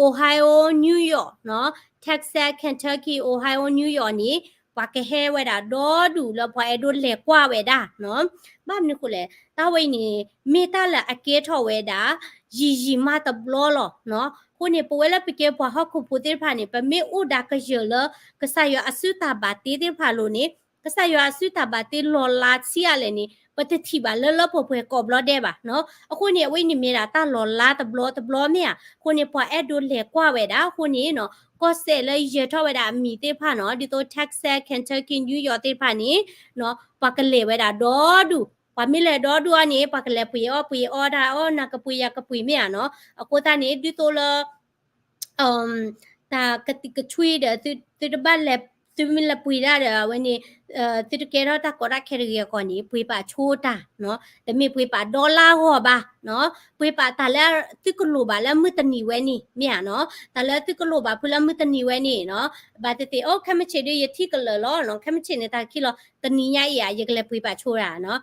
Ohio, New York နီၤ, Texas, Kentucky, Ohio, New York န့ၣ် ပှၤကဟဲဝဲဒၣ်ဒီဒူၣ်လၢပှၤအဲၣ်ဒိးလဲၤကွၢ်ဝဲဒၣ်နီၤ. ဘၣ်မနုၤဃိလဲၣ် တၢ်ဝဲအံၤန့ၣ် မ့ၢ်တၢ်လၢအကဲထီၣ်ဝဲဒၣ် ယံာ်ယံာ်မးတဘျီလီၤနီၤ. အဃိန့ၣ် ပဝဲလၢပကဲပှၤဟီၣ်ခိၣ်ဖိသ့ၣ်တဖၣ်န့ၣ် ပမ့ၢ်အိၣ်ဒၣ်ကယၢၢ်လၢ ကစၢ်ယွၤအစုတၢ်ဘၣ်တ့သ့ၣ်တဖၣ်အလိၤန့ၣ် ကစၢ်ယွၤအစုတၢ်ဘၣ်တ့လီၤလးဆံးအါလဲၣ်န့ၣ် ပတထံၣ်ဘၣ်လၢလၢပှဲၤပှဲၤကိးဘျီဒဲးဘၣ်နီၤ. အဃိန့ၣ် အဝဲန့ၣ်မ့ၢ်ဒၣ်တၢ်လီၤလးတဘျီတဘျီမ့ၢ်ဧါ. အဃိန့ၣ် ပှၤအဲၣ်ဒိးလဲၤကွၢ်ဝဲဒၣ် အဃိန့ၣ်နီၤ ကီၢ်စဲၣ်လၢယဲၢ်ထီၣ်ဝဲဒၣ်အမံၤသ့ၣ်တဖၣ်နီၤ ဒ်သိး Texas, Kentucky, New York သ့ၣ်တဖၣ်န့ၣ်နီၤ ပှၤကလဲၤဝဲဒၣ်ဒီဒူၣ်, ပှၤမ့ၢ်လဲၤဒီဒူၣ်အါန့ၣ် ပှၤကလဲၤပှ့ၤအီၣ်ပှ့ၤအီတၢ်အီၣ် နၤကပှ့ၤယၤကပှ့ၤမ့ၢ်ဧါနီၤ. အဃိသတးန့ၣ် ဒ်သိးလၢ တၢ်ကသံၣ်ကဆွံဒီး သုတဘၣ်လဲၤ သုမ့ၢ်လဲၤပှ့ၤတၢ်ဒီး အဝဲန့ၣ် သုတကဲထီၣ်တၢ်ကီတၢ်ခဲတဂ့ၤအဂီၢ်န့ၣ် ပှ့ၤပာ်ဆိတၢ်နီၤ. တမ့ၢ်ပှ့ၤပာ်ဒီလါဂီၢ်ဘၣ်နီၤ. ပှ့ၤပာ်တၢ်လၢသုကလိၣ်ဘၣ်လၢမုၢ်တနံၤဝဲန့ၣ် မ့ၢ်ဧါနီၤ. တၢ်လၢသုကလိၣ်ဘၣ်ဖုလၢမုၢ်တနံၤဝဲန့ၣ်နီၤ. ဘၣ်သ့ၣ်သ့ၣ် အိၣ် ခဲမုၢ်ဆ့ၣ်ဒုးယထံၣ်ကလၢာ်လီၤနီၤ. ခဲမုၢ်ဆ့ၣ်န့ၣ် တၢ်ကခံးလီၤ တနံၤညါအံၤဧါ ယကလဲၤပှ့ၤပာ်ဆိတၢ်နီၤ.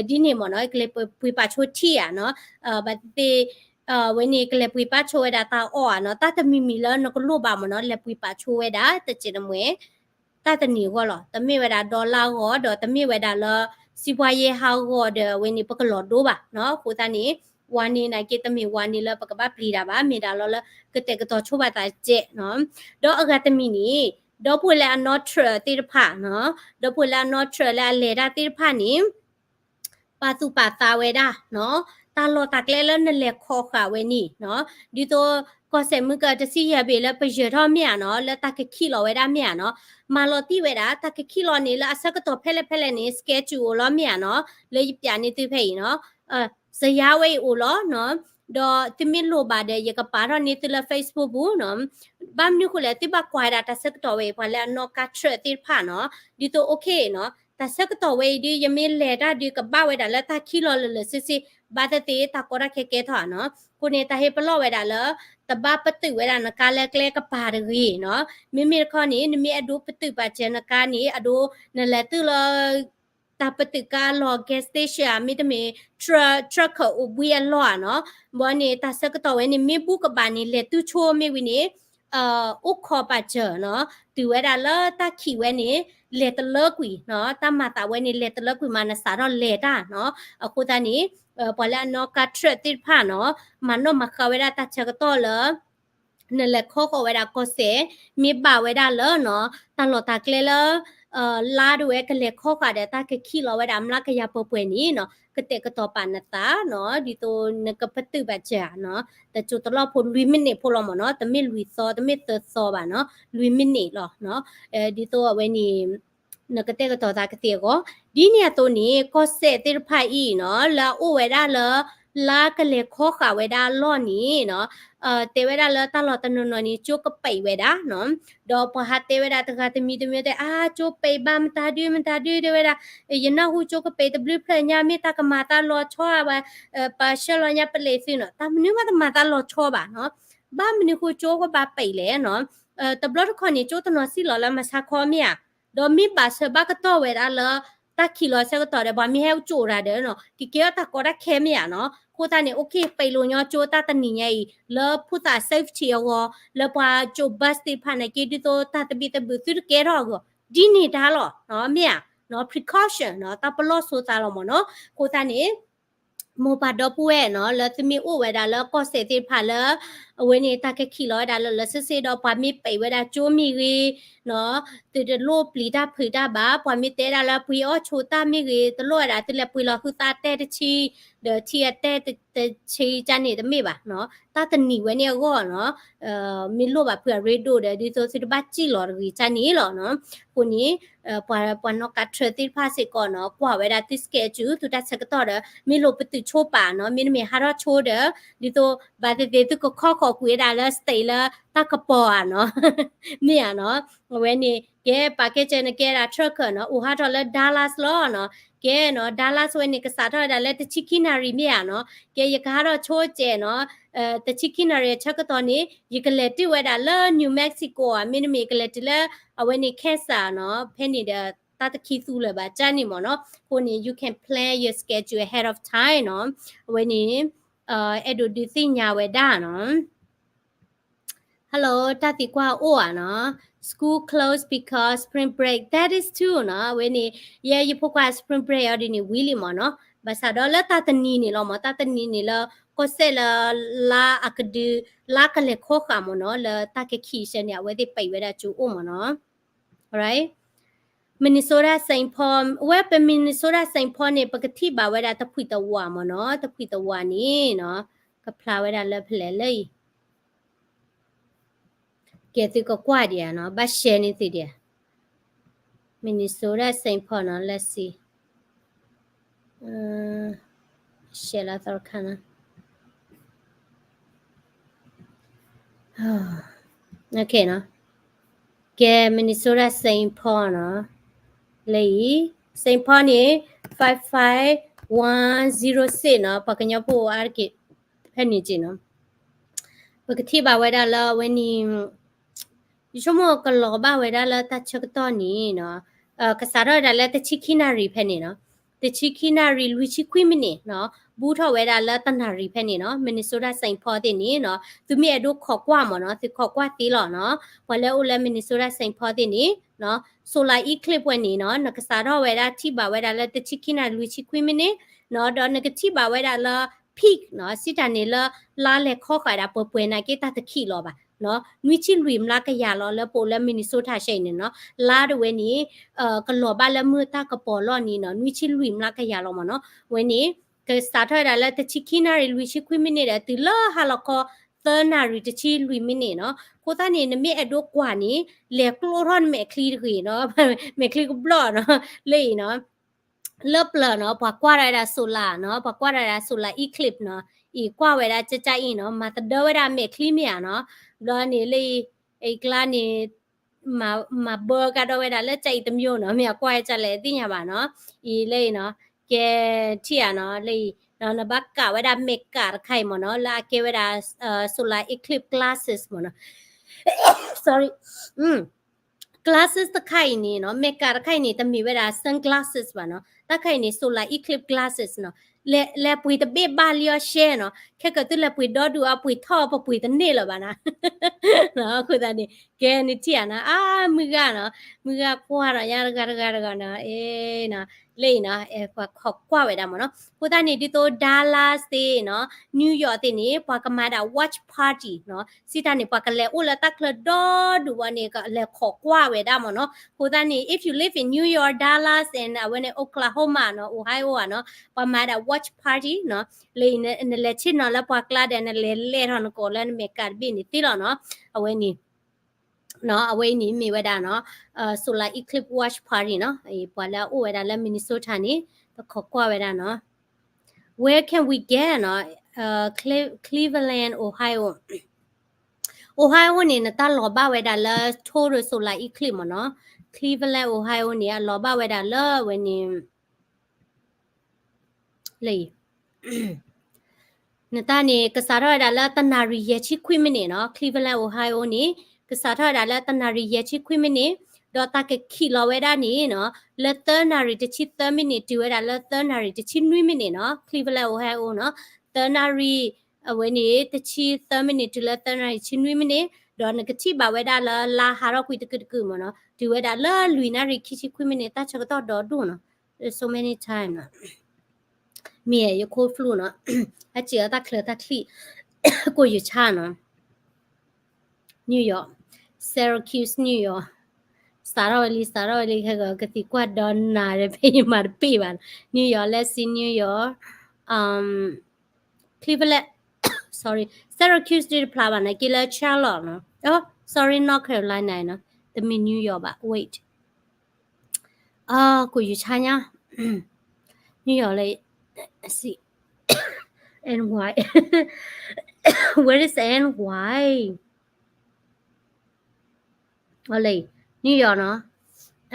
ဒ်န့ၣ်မ့ၢ်နီၤ ကလဲၤပှ့ၤပာ်ဆိထံၣ်ဧါနီၤ. ဘၣ်သ့ၣ်သ့ၣ် ဝဲန့ၣ် ကလဲၤပှ့ၤပာ်ဆိဝဲဒၣ်တၢ်အီၣ်ဧါနီၤ. တၢ်တမံၤမံၤလၢနကလိၣ်ဘၣ်မ့ၢ်နီၤ လဲၤပှ့ၤပာ်ဆိဝဲဒၣ် တစဲးတမှဲၤ တၢ်တနံၤအဂီၢ်လီၤ. တမ့ၢ်ဝဲဒၣ်ဒီလါဂီၢ်ဒီး တမ့ၢ်ဝဲဒၣ်လၢ စံးပှၤယဲၢ်ဟးဂီၢ်ဒီး အဝဲန့ၣ် ပကလီၤဒိဘၣ်နီၤ. အဃိသတးန့ၣ် ဝၤန့ၣ်နာ်က့ တမ့ၢ်ဝၤန့ၣ်လၢပကဘၣ်ပျံၤတၢ်ဘၣ်, မ့ၢ်ဒၣ်လီၤလၢ ကတဲာ်ကတီၤဆိဘၣ်သးစဲးနီၤ. ဒီးအဂၤတမံၤန့ၣ် ဒီပုၢ်ဝဲၢ်လၢအနီၢ်ထြၢးသ့ၣ်တဖၣ်နီၤ, ဒီပုၢ်ဝဲၢ်လၢအနီၢ်ထြၢးလၢအလဲၤတၢ်သ့ၣ်တဖၣ်န့ၣ် ပာ်သူၣ်ပာ်သးဝဲဒၣ်နီၤ, တၢ်လီၢ်တၢ်ကျဲလၢနလဲၤခီဃာ်ဝဲန့ၣ်နီၤ, ဒ်သိး ကီၢ်စဲၣ်မုၢ်ကၢတဆံယဲၢ်ဘ့ၣ်လၢပယၢၤထီၣ်မ့ၢ်ဧါနီၤ, လၢတၢ်ကခံးလီၤဝဲဒၣ်မ့ၢ်ဧါနီၤ, မၤလီၤတံၢ်ဝဲဒၣ် တၢ်ကခံးလီၤန့ၣ် လၢအဆၢကတီၢ်ဖဲလဲၣ်ဖဲလဲၣ်န့ၣ် schedule အိၣ်လီၤမ့ၢ်ဧါနီၤ, လၢယပျးန့ၢ်သုဖဲအံၤနီၤ, စယါဝဲအံၤအိၣ်လီၤနီၤ, ဒီးသုမ့ၢ်လိၣ်ဘၣ်ဒီး ယကပာ်ထီၣ်န့ၢ်သုလၢ Facebook ပူၤနီၤ, ဘၣ်မနုၤဃိလဲၣ် သုဘၣ်ကွၢ်ဝဲဒၣ်တၢ်ဆၢကတီၢ်ဝဲအံၤ ပှၤလၢအနီၣ်ကါထြၢးသ့ၣ်တဖၣ်နီၤ, ဒ်သိး okay နီၤ, တၢ်ဆၢကတီၢ်ဝဲအံၤဒုး ယမ့ၢ်လဲၤတၢ်ဒုးကဘၣ်ဝဲဒၣ်လၢတၢ်ခံးလီၤလၢာ်လၢာ်ဆ့ဆ့, ဘၣ်သ့ၣ်သ့ၣ် တၢ်ကီတၢ်ခဲကဲထီၣ်ဧါနီၤ, အဃိန့ၣ် တၢ်ဟ့ၣ်ပလီၢ်ဝဲဒၣ်လၢ တဘၣ်ပတုာ်ဝဲဒၣ်နကါလၢကျဲကပၤတဂ့ၤနီၤ, မ့မ့ၢ်တခီန့ၣ် နမ့ၢ်အဲၣ်ဒိးပတုာ်ပာ်စၢၤနကါန့ၣ် အဒိ နလဲၤတုၤလၢ တၢ်ပတုာ်ကါအလီၢ် gas station မ့တမ့ၢ် ထြၢးခၢၣ်အိၣ်ဘှံးအလီၢ်ဧါနီၤ, ဘၣ်န့ၣ် တၢ်ဆၢကတီၢ်ဝဲန့ၣ် မ့ၢ်ဘူးကဘၣ်န့ၣ် လဲၤတုၤဆိမ့ၢ်ဝံၤန့ၣ် အိၣ်ခိးပာ်စၢၤနီၤ, တုၤဝဲဒၣ်လၢတၢ်ခံးဝဲန့ၣ် လဲၤတလၢကွံာ်နီၤ, တၢ်မၤသးဝဲန့ၣ် လဲၤတလၢကွံာ်မး နစးထီၣ်လဲၤတၢ်နီၤ, အဃိသတးန့ၣ် ပှၤလၢအနီၣ်ကါထြၢးသ့ၣ်တဖၣ်နီၤ, မၤနီၣ်မၤဃါဝဲဒၣ်တၢ်ဆၢကတီၢ်လၢ နလဲၤခီဃာ်ဝဲဒၣ်ကီၢ်စဲၣ်, မ့ၢ်ဘၣ်ဝဲဒၣ်လၢနီၤ, တၢ်လီၢ်တၢ်ကျဲလၢ လါဒၣ်ဝဲကလဲၤခီဃာ်ဒီးတၢ်ကခံးလီၤဝဲဒၣ်မျးကယၤပှဲၤပှဲၤန့ၣ်နီၤ, ကတဲာ်ကတီၤပာ်နသးနီၤ, ဒ်သိးနကပတုာ်ဘၣ်စၢၤဧါနီၤ, တစိၢ်တလီၢ်ဖိလွံၢ်မံးနံးဖိလီၤမ့ၢ်နီၤ, တမ့ၢ်လွံၢ်သီ တမ့ၢ်သၢသီဘၣ်နီၤ, လွံၢ်မံးနံးလီၤနီၤ, ဒ်သိးအဝဲန့ၣ် နကတဲာ်ကတီၤသးကသ့အဂီၢ်, ဒ်န့ၣ်အသိးန့ၣ် ကီၢ်စဲၣ်သ့ၣ်တဖၣ်အံၤနီၤ, လၢအအိၣ်ဝဲဒၣ်လၢ လါကလဲၤခီဃာ်ဝဲဒၣ်အလီၢ်န့ၣ်နီၤ, တဲဝဲဒၣ်လၢတၢ်လီၢ်တနီၤနီၤန့ၣ် ကၠိကပဲာ်ဝဲဒၣ်နီၤ, ဒီးပှၤဟးတဲဝဲဒၣ်တဂၤတမံၤတမံၤတဲ အါ ကၠိပဲာ်ဘၣ် မတၤဒု မတၤဒု တဲဝဲဒၣ်, ယနၢ်ဟူကၠိကပဲာ်တဘျုးဖျၢၣ်ညါ မ့ၢ်တၢ်ကမၤတၢ်လီၤဆီ ပှၤဆှၢလီၤညါပလဲၤသုနီၤ, တၢ်မနုၤမးတမၤတၢ်လီၤဆီဘၣ်နီၤ, ဘၣ်မနုၤဃိကၠိကဘၣ်ပဲာ်လဲၣ်နီၤ, တဘျီတခီၣ်န့ၣ် ကၠိတနီၤစံၣ်လီၤလၢမဆါခီမ့ၢ်ဧါ, ဒီးမ့ၢ်ဘၣ်ဆၢဘၣ်ကတီၢ်ဝဲဒၣ်လၢ တၢ်ခံးလီၤဆၢကတီၢ်ဒီး ပှၤမ့ၢ်ဟဲကၠိတၢ်ဒီးနီၤ ကကဲထီၣ်တၢ်ကီတၢ်ခဲမ့ၢ်ဧါနီၤ, အဃိသတးန့ၣ် okay ပဲာ်လိာ်ညီကၠိတၢ်တနံၤညါအံၤ လၢဖိသၣ် safety အဂီၢ် လၢပှၤကၠိ bus သ့ၣ်တဖၣ်န့ၣ်က့ ဒ်သိးတၢ်သဘံၣ်သဘုၣ်သုတကဲထီၣ်အဂီၢ် ဒ်န့ၣ်တၢ်လီၤ, မ့ၢ်ဧါ, precaution နီၤ တၢ်ပလီၢ်ဆိသးလီၤမ့ၢ်နီၤ, အဃိသတးန့ၣ် မိၢ်ပၢ်ဒီပုၢ်ဝဲၢ်နီၤ လၢသုမ့ၢ်အိၣ်ဝဲဒၣ်လၢကီၢ်စဲၣ်သ့ၣ်တဖၣ်လၢ အဝဲန့ၣ် တၢ်ကဲခံးလီၤဝဲဒၣ်လၢလၢဆ့ဆ့ဒီး ပှၤမ့ၢ်ပဲာ်ဝဲဒၣ်ကၠိမ့ၢ်ဂ့ၤနီၤ, သုတလိၣ်ပျံၤတၢ်ဖုးတၢ်ဘၣ်, ပှၤမ့ၢ်တဲဒၣ်လၢပှ့ၤအီၣ်ဆိတၢ်မ့ၢ်ဂ့ၤ တလိၣ်ဝဲဒၣ်သုလဲၤပှ့ၤလီၤဟုသးတဲတဆံ ဒီးထံအတဲတဆံကၢ်န့ၣ်တမ့ၢ်ဘၣ်နီၤ, တၢ်တနံၤဝဲန့ၣ်အဂီၢ်နီၤ မ့ၢ်လိၣ်ဘၣ်ဖုးအရ့ဒိၣ်ဒီး ဒ်သိးသုတဘၣ်စံၣ်လီၤတဂ့ၤကၢ်န့ၣ်လီၤနီၤ, အဃိန့ၣ် ပှၤ ပှၤနီၣ်ကးထၢသ့ၣ်တဖၣ်စ့ၢ်ကီးနီၤ ကွၢ်ဝဲဒၣ်သု schedule သုတၢ်ဆၢကတီၢ်ဒီး မ့ၢ်လိၣ်ပသုးဆိပာ်နီၤ, မ့တမ့ၢ်ဟးထီၣ်ဆိဒီး ဒ်သိးဘၣ်သ့ၣ်သ့ၣ်သုကခီဃီၤကွံာ်ဝဲဒၣ်လၢ state လၢတၢ်ကပီၤဧါနီၤ, မ့ၢ်ဧါနီၤ, အဝဲန့ၣ် ကဲပာ်ကဲစဲးနကဲဒၣ် trucker နီၤ အိၣ်ဟးထီၣ်လၢ Dallas လီၤနီၤ, ကဲနီၤ Dallas ဝဲန့ၣ် ကစးထီၣ်ဝဲဒၣ်လၢတဆံခံနၣ်ရံၣ် မ့ၢ်ဧါနီၤ, ကဲယကဟးထီၣ်ဆိစဲးနီၤ တဆံခံနၣ်ရံၣ်အဆၢကတီၢ်န့ၣ် ယကလဲၤတုၤဝဲဒၣ်လၢ New Mexico ဧါ, မ့တမ့ၢ် ယကလဲၤတုၤလၢ အဝဲန့ၣ် Kansas နီၤ, ဖဲန့ၣ်ဒီး တၢ်တခံသူလၢၤဘၣ်ကၢ်န့ၣ်မ့ၢ်နီၤ, အဃိန့ၣ် you can plan your schedule ahead of time နီၤ, အဝဲန့ၣ် အဲၣ်ဒိးဒုးသ့ၣ်ညါဝဲဒၣ်နီၤ Hello တၢ်သံကွၢ်အိၣ်ဧါနီၤ, school close because spring break, that is true နီၤ, အဝဲန့ၣ် ယဲယဖိခွါ spring break အီၤဒ်န့ၣ်ဝံၤလံမ့ၢ်နီၤ, ဘၣ်ဆၣ်ဒီးလၢတၢ်တနံၤန့ၣ်လီၤမ့ၢ် တၢ်တနံၤန့ၣ်လၢ ကီၢ်စဲၣ်လၢ လါအကဒု လါကလဲၤခီဃာ်မ့ၢ်နီၤ, လၢတၢ်ကဲခံးဆၢန့ၣ် အဝဲသ့ၣ်ပဲာ်ဝဲဒၣ်ကၠိအိၣ်မ့ၢ်နီၤ, alright, Minnesota Saint Paul, ဝဲပ Minnesota Saint Paul န့ၣ် ပကထံၣ်ဘၣ်ဝဲဒၣ်တဖှံသဝးမ့ၢ်နီၤ, တဖှံသဝးန့ၣ်နီၤ ကဖျါဝဲဒၣ်လၢဖဲလဲၣ်လၢအံၤ ကဲသုကကွၢ်ဒံးဧါနီၤ, ဘၣ် share န့ၢ်သုဒံးဧါ, Minnesota Saint Paul နီၤ, let's see, share လီၤသီတခါနီၤ, okay နီၤ, ကဲ Minnesota Saint Paul နီၤ, လၢအံၤ Saint Paul န့ၣ် five five one zero six နီၤ, ပှၤကညီဖိအါတက့ၢ် ဖဲန့ၣ်က့နီၤ, ပကထံၣ်ဘၣ်ဝဲဒၣ်လၢအဝဲန့ၣ် ယဆိကမိၣ်ကလီၤဘၣ်ဝဲဒၣ်လၢတၢ်ဆၢကတီၢ်န့ၣ်နီၤ, ကစးထီၣ်ဝဲဒၣ်လၢတဆံခံနၣ်ရံၣ်ဖဲန့ၣ်နီၤ, တဆံခံနၣ်ရံၣ်လွံၢ်ဆံခွံမံးနံးနီၤ, ဘူးထီၣ်ဝဲဒၣ်လၢတနၣ်ရံၣ်ဖဲန့ၣ်နီၤ, Minnesota Saint Paul သ့ၣ်န့ၣ်နီၤ, သုမ့ၢ်အဲၣ်ဒိးခိးကွၢ်မ့ၢ်နီၤ, သုခိးကွၢ်သ့လီၤနီၤ, ပှၤလၢအိၣ်လၢ Minnesota Saint Paul သ့ၣ်န့ၣ်နီၤ, solar eclipse ဝဲန့ၣ်နီၤ, နကစးထီၣ်ဝဲဒၣ်ထံၣ်ဘၣ်ဝဲဒၣ်လၢတဆံခံနၣ်ရံၣ်လွံၢ်ဆံခွံမံးနံးနီၤ, ဒီးနကထံၣ်ဘၣ်ဝဲဒၣ်လၢ peak နီၤ, စံးတၢ်န့ၣ်လၢ လါလဲၤခီဃာ်ဒၣ်ပှဲၤပှဲၤနာ်က့ တၢ်တခံးလီၤဘၣ်နီၤ, နွံဆံလွံၢ်မျးကယၤလီၤ လၢပအိၣ်လၢ Minnesota ရှဲအံၤန့ၣ်နီၤ, လါတဝဲန့ၣ် ကလီၤဘၣ်လၢမုၢ်တၢ်ကပီၤလီၢ်န့ၣ်နီၤ, နွံဆံလွံၢ်မျးကယၤလီၤမ့ၢ်နီၤ, ဝဲန့ၣ် ကစးထီၣ်ဝဲဒၣ်လၢတဆံခံနၣ်ရံၣ်လွံၢ်ဆံခွံမံးနံးဒီး တုၤလၢဟါလီၤခီ သၢနၣ်ရံၣ်တဆံလွံၢ်မံးနံးနီၤ, အဃိသတးန့ၣ် နမ့ၢ်အဲၣ်ဒိးကွၢ်န့ၣ် လဲၤကျိထီၣ်နမဲာ်ချံတဂ့ၤနီၤ, မဲာ်ချံကဘျီၣ်နီၤ, လၢပျၢၤနီၤ, ပှၤကွၢ်ထီၣ်ဝဲဒၣ် solar နီၤ, ပှၤကွၢ်ထီၣ်ဝဲဒၣ် solar eclipse နီၤ, အံၤကွၢ်ဝဲဒၣ်ကၠၢ်ကၠၢ်အံၤနီၤ, မၤသဒၢဝဲဒၣ်မဲာ်ချံမ့ၢ်ဧါနီၤ, ဘျီန့ၣ်လၢအံၤ အံၤကျါန့ၣ် မၤဘၢကဒီးဝဲဒၣ်လၢကၠၢ်အံၤတမျိုးနီၤ, မ့ၢ်အကွၢ်ကၠၢ်လဲၣ်သ့ၣ်ညါဘၣ်နီၤ, အံၤလၢအံၤနီၤ, ကဲထံၣ်ဧါနီၤ, လၢအံၤ နဘၣ်ကးဝဲဒၣ်မဲာ်ကးတခါအံၤမ့ၢ်နီၤ, လၢအကဲဝဲဒၣ် solar eclipse glasses မ့ၢ်နီၤ, sorry, glasses တခါအံၤန့ၣ်နီၤ, မဲာ်ကးတခါအံၤန့ၣ် တမ့ၢ်ဝဲဒၣ် sunglasses ဘၣ်နီၤ, တၢ်ခါအံၤန့ၣ် solar eclipse glasses နီၤ, လဲၤပှ့ၤတဘ့ၣ်ဘၣ်လံအီၤရှဲနီၤ, ခဲကၢ်သုလဲၤပှ့ၤဒီဒူၣ်အပှ့ၤထီၣ်ပပှ့ၤတန့ၢ်လၢၤဘၣ်နၤ, အဃိသတးန့ၣ် ကဲနထံၣ်ဧါနီၤ, အါ မုၢ်ဂၤနီၤ, မုၢ်ဂၤကွၢ်ဒီးညါတဂၤတဂၤတဂၤနီၤ, အ့နီၤ, လၢအံၤနီၤ, ပှၤခိးကွၢ်ဝဲဒၣ်မ့ၢ်နီၤ, အဃိသတးန့ၣ် ဒ်သိး Dallas သ့ၣ်နီၤ, New York သ့ၣ်န့ၣ် ပှၤကမၤဒၣ် watch party နီၤ, စံးတၢ်န့ၣ် ပှၤကလဲၤအိၣ်လၢတၢ်ချၢဒီဒူၣ်ဝဲန့ၣ် ကလဲၤခိးကွၢ်ဝဲဒၣ်မ့ၢ်နီၤ, အဃိသတးန့ၣ် if you live in New York, Dallas and အဝဲန့ၣ် Oklahoma နီၤ, Ohio ဧါနီၤ, ပှၤမၤဒၣ် watch party နီၤ, လၢအံၤ နလဲၤဆ့ၣ်နီၤလၢပှၤကျါဒီး နလဲၤလဲၤထီၣ်နကိးလၢနမဲာ်ကးတဘ့ၣ်န့ၣ်သ့လီၤနီၤ, အဝဲန့ၣ် အဝဲအံၤန့ၣ်မ့ၢ်ဝဲဒၣ်နီၤ, solar eclipse watch party နီၤ, ပှၤလၢအအိၣ်ဝဲဒၣ်လၢ Minnesota န့ၣ် ပခိးကွၢ်ဝဲဒၣ်နီၤ, Where can we get နီၤ Cleveland Ohio Ohio န့ၣ် နတၢ်လီၤဘၣ်ဝဲဒၣ်လၢ total solar eclipse မ့ၢ်နီၤ Cleveland Ohio န့ၣ် အလီၤဘၣ်ဝဲဒၣ်လၢအဝဲန့ၣ် လၢ နတၢ်န့ၣ် ကစးထီၣ်ဝဲဒၣ်လၢတနၣ်ရံၣ်ယဲၢ်ဆံခွံမံးနံးနီၤ Cleveland Ohio န့ၣ် ကစးထီၣ်ဝဲဒၣ်လၢတနၣ်ရံၣ်ယဲၢ်ဆံခွံမံးနံး ဒီးတၢ်ကခံးလီၤဝဲဒၣ်န့ၣ်နီၤ လၢသၢနၣ်ရံၣ်တဆံသၢမံးနံး တုၤဝဲဒၣ်လၢသၢနၣ်ရံၣ်တဆံနွံမံးနံးနီၤ Cleveland Ohio နီၤ သၢနၣ်ရံၣ် အဝဲန့ၣ် တဆံသၢမံးနံး တုၤလၢသၢနၣ်ရံၣ်တဆံနွံမံးနံး ဒီးနကထံၣ်ဘၣ်ဝဲဒၣ်လၢလါဟးထီၣ်ကွံာ်တကုာ်တကုာ်မ့ၢ်နီၤ တုၤဝဲဒၣ်လၢလွံၢ်နၣ်ရံၣ်ခံဆံခွံမံးနံး တၢ်ဆၢကတီၢ်ဒီဒိၣ်နီၤ so many time နီၤ မ့ၢ်ယခိၣ်ဖျိၣ်နီၤ အစံးအတၢ်ချၢတၢ်ချံၣ် ကိၣ်ယူၤဆါနီၤ New York Syracuse New York စးထီၣ်ဝဲလံ စးထီၣ်ဝဲလံ ခဲကကသံကွၢ်ဒီးနၤဒီး ဖဲယမၤတပ့ၢ်ဘၣ် New York let's see New York Cleveland sorry Syracuse ဒ်တဖျါဘၣ်န့ၣ် က့လၢ Charlotte နီၤ sorry North Carolina နီၤ တမ့ၢ် New York ဘၣ် wait ကိၣ်ယူၤဆါညါ New York လၢ see N Y where is N Y လၢ New York နီၤ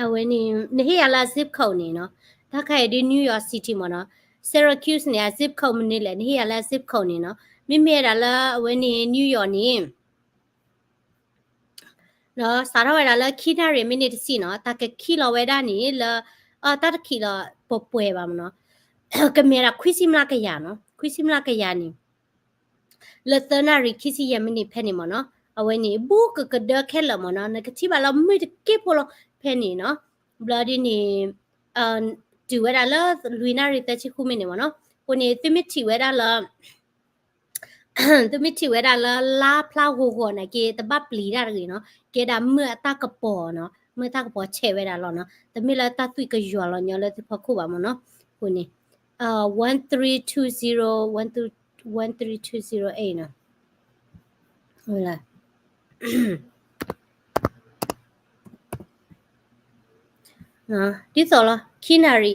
အဝဲန့ၣ် နဟ့ၣ်ယၤလၢ zip code န့ၣ်နီၤ တၢ်ခါအံၤဒ် New York City မ့ၢ်နီၤ Syracuse န့ၣ် အ zip code မနုၤလဲၣ် နဟ့ၣ်ယၤလၢ zip code န့ၣ်နီၤ မ့မ့ၢ်ဝဲဒၣ်လၢအဝဲန့ၣ် New York န့ၣ် စးထီၣ်ဝဲဒၣ်လၢခံနၣ်ရံၣ်မံးနံးတဆံနီၤ တၢ်ကခံးလီၤဝဲဒၣ်န့ၣ်လၢ တၢ်တခံးလီၤပှဲၤပှဲၤဘၣ်မ့ၢ်နီၤ ကမ့ၢ်ဒၣ်ခွံဆံမျးကယၤနီၤ ခွံဆံမျးကယၤန့ၣ် လၢသၢနၣ်ရံၣ်ခံဆံယဲၢ်မံးနံးဖဲန့ၣ်မ့ၢ်နီၤ အဝဲန့ၣ် ဘူးကကဒၢခဲလၢာ်မ့ၢ်နီၤ နကထံၣ်ဘၣ်လၢမုၢ်တက့ၢ်ဖိလီၤဖဲန့ၣ်နီၤ ဘျီဒ်န့ၣ် တုၤဝဲဒၣ်လၢလွံၢ်နၣ်ရံၣ်သၢဆံဃုမံးနံးမ့ၢ်နီၤ အဃိန့ၣ် သုမ့ၢ်ထံၣ်ဝဲဒၣ်လၢ သုမ့ၢ်ထံၣ်ဝဲဒၣ်လၢလါဖျါဂီၤဂီၤန့ၣ်က့ တဘၣ်ပျံၤတၢ်တဂ့ၤနီၤ ကဲဒၣ်မုၢ်အတၢ်ကပီၤနီၤ မုၢ်တၢ်ကပီၤဆဲးဝဲဒၣ်လီၤနီၤ တမ့ၢ်လၢတၢ်သွံၣ်ကယွၤလီၤညီလၢသုဖီခိၣ်ဘၣ်မ့ၢ်နီၤ အဃိန့ၣ် one three two zero one three two zero eight နီၤ ဒ်သိးလီၤ ခံနၣ်ရံၣ်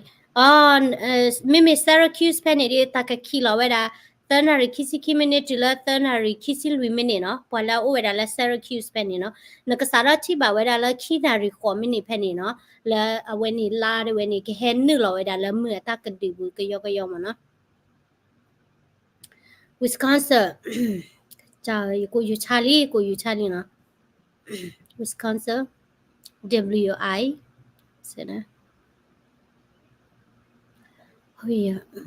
မ့မ့ၢ် Syracuse ဖဲန့ၣ်ဒ် တၢ်ကခံးလီၤဝဲဒၣ် သၢနၣ်ရံၣ်ခံဆံခံမံးနံး တုၤလၢသၢနၣ်ရံၣ်ခံဆံလွံၢ်မံးနံးနီၤ ပှၤလၢအအိၣ်ဝဲဒၣ်လၢ Syracuse ဖဲန့ၣ်နီၤ နကစးထီၣ်ထံၣ်ဘၣ်ဝဲဒၣ်လၢခံနၣ်ရံၣ်ဃိးမံးနံးဖဲန့ၣ်နီၤ လၢအဝဲန့ၣ်လါဒ်ဝဲန့ၣ် ကဟဲနုာ်လီၤဝဲဒၣ်လၢမုၢ်အတၢ်ကဒုးပူၤကယီကယီမ့ၢ်နီၤ Wisconsin ယကိၣ်ယူၤဆါလံ ယကိၣ်ယူၤဆါလံနီၤ Wisconsin W I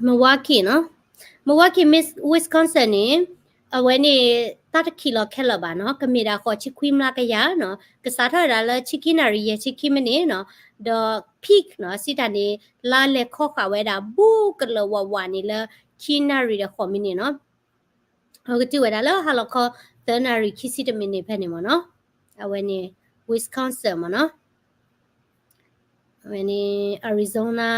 Milwaukee နီၤ Milwaukee Wisconsin န့ၣ် အဝဲန့ၣ် တၢ်တခံးလီၤခဲလၢာ်ဘၣ်နီၤ ကမ့ၢ်ဒၣ်ဃိးဆံခွံမျးကယၤနီၤ ကစးထီၣ်ဝဲဒၣ်လၢဆံခံနၣ်ရံၣ်ယဲၢ်ဆံခံမံးနံးနီၤ ဒီး peak နီၤ စံးတၢ်န့ၣ် လါလဲၤခီဃာ်ဝဲဒၣ်ဘူးကလၢာ်ဝးဝးန့ၣ်လၢ ခံနၣ်ရံၣ်ဒီးဃိးမံးနံးနီၤ အကတုၤဝဲဒၣ်လၢဟါလီၤခီ သၢနၣ်ရံၣ်ခံဆံတမံးနံးဖဲန့ၣ်မ့ၢ်နီၤ အဝဲန့ၣ် Wisconsin မ့ၢ်နီၤ အဝဲန့ၣ် Arizona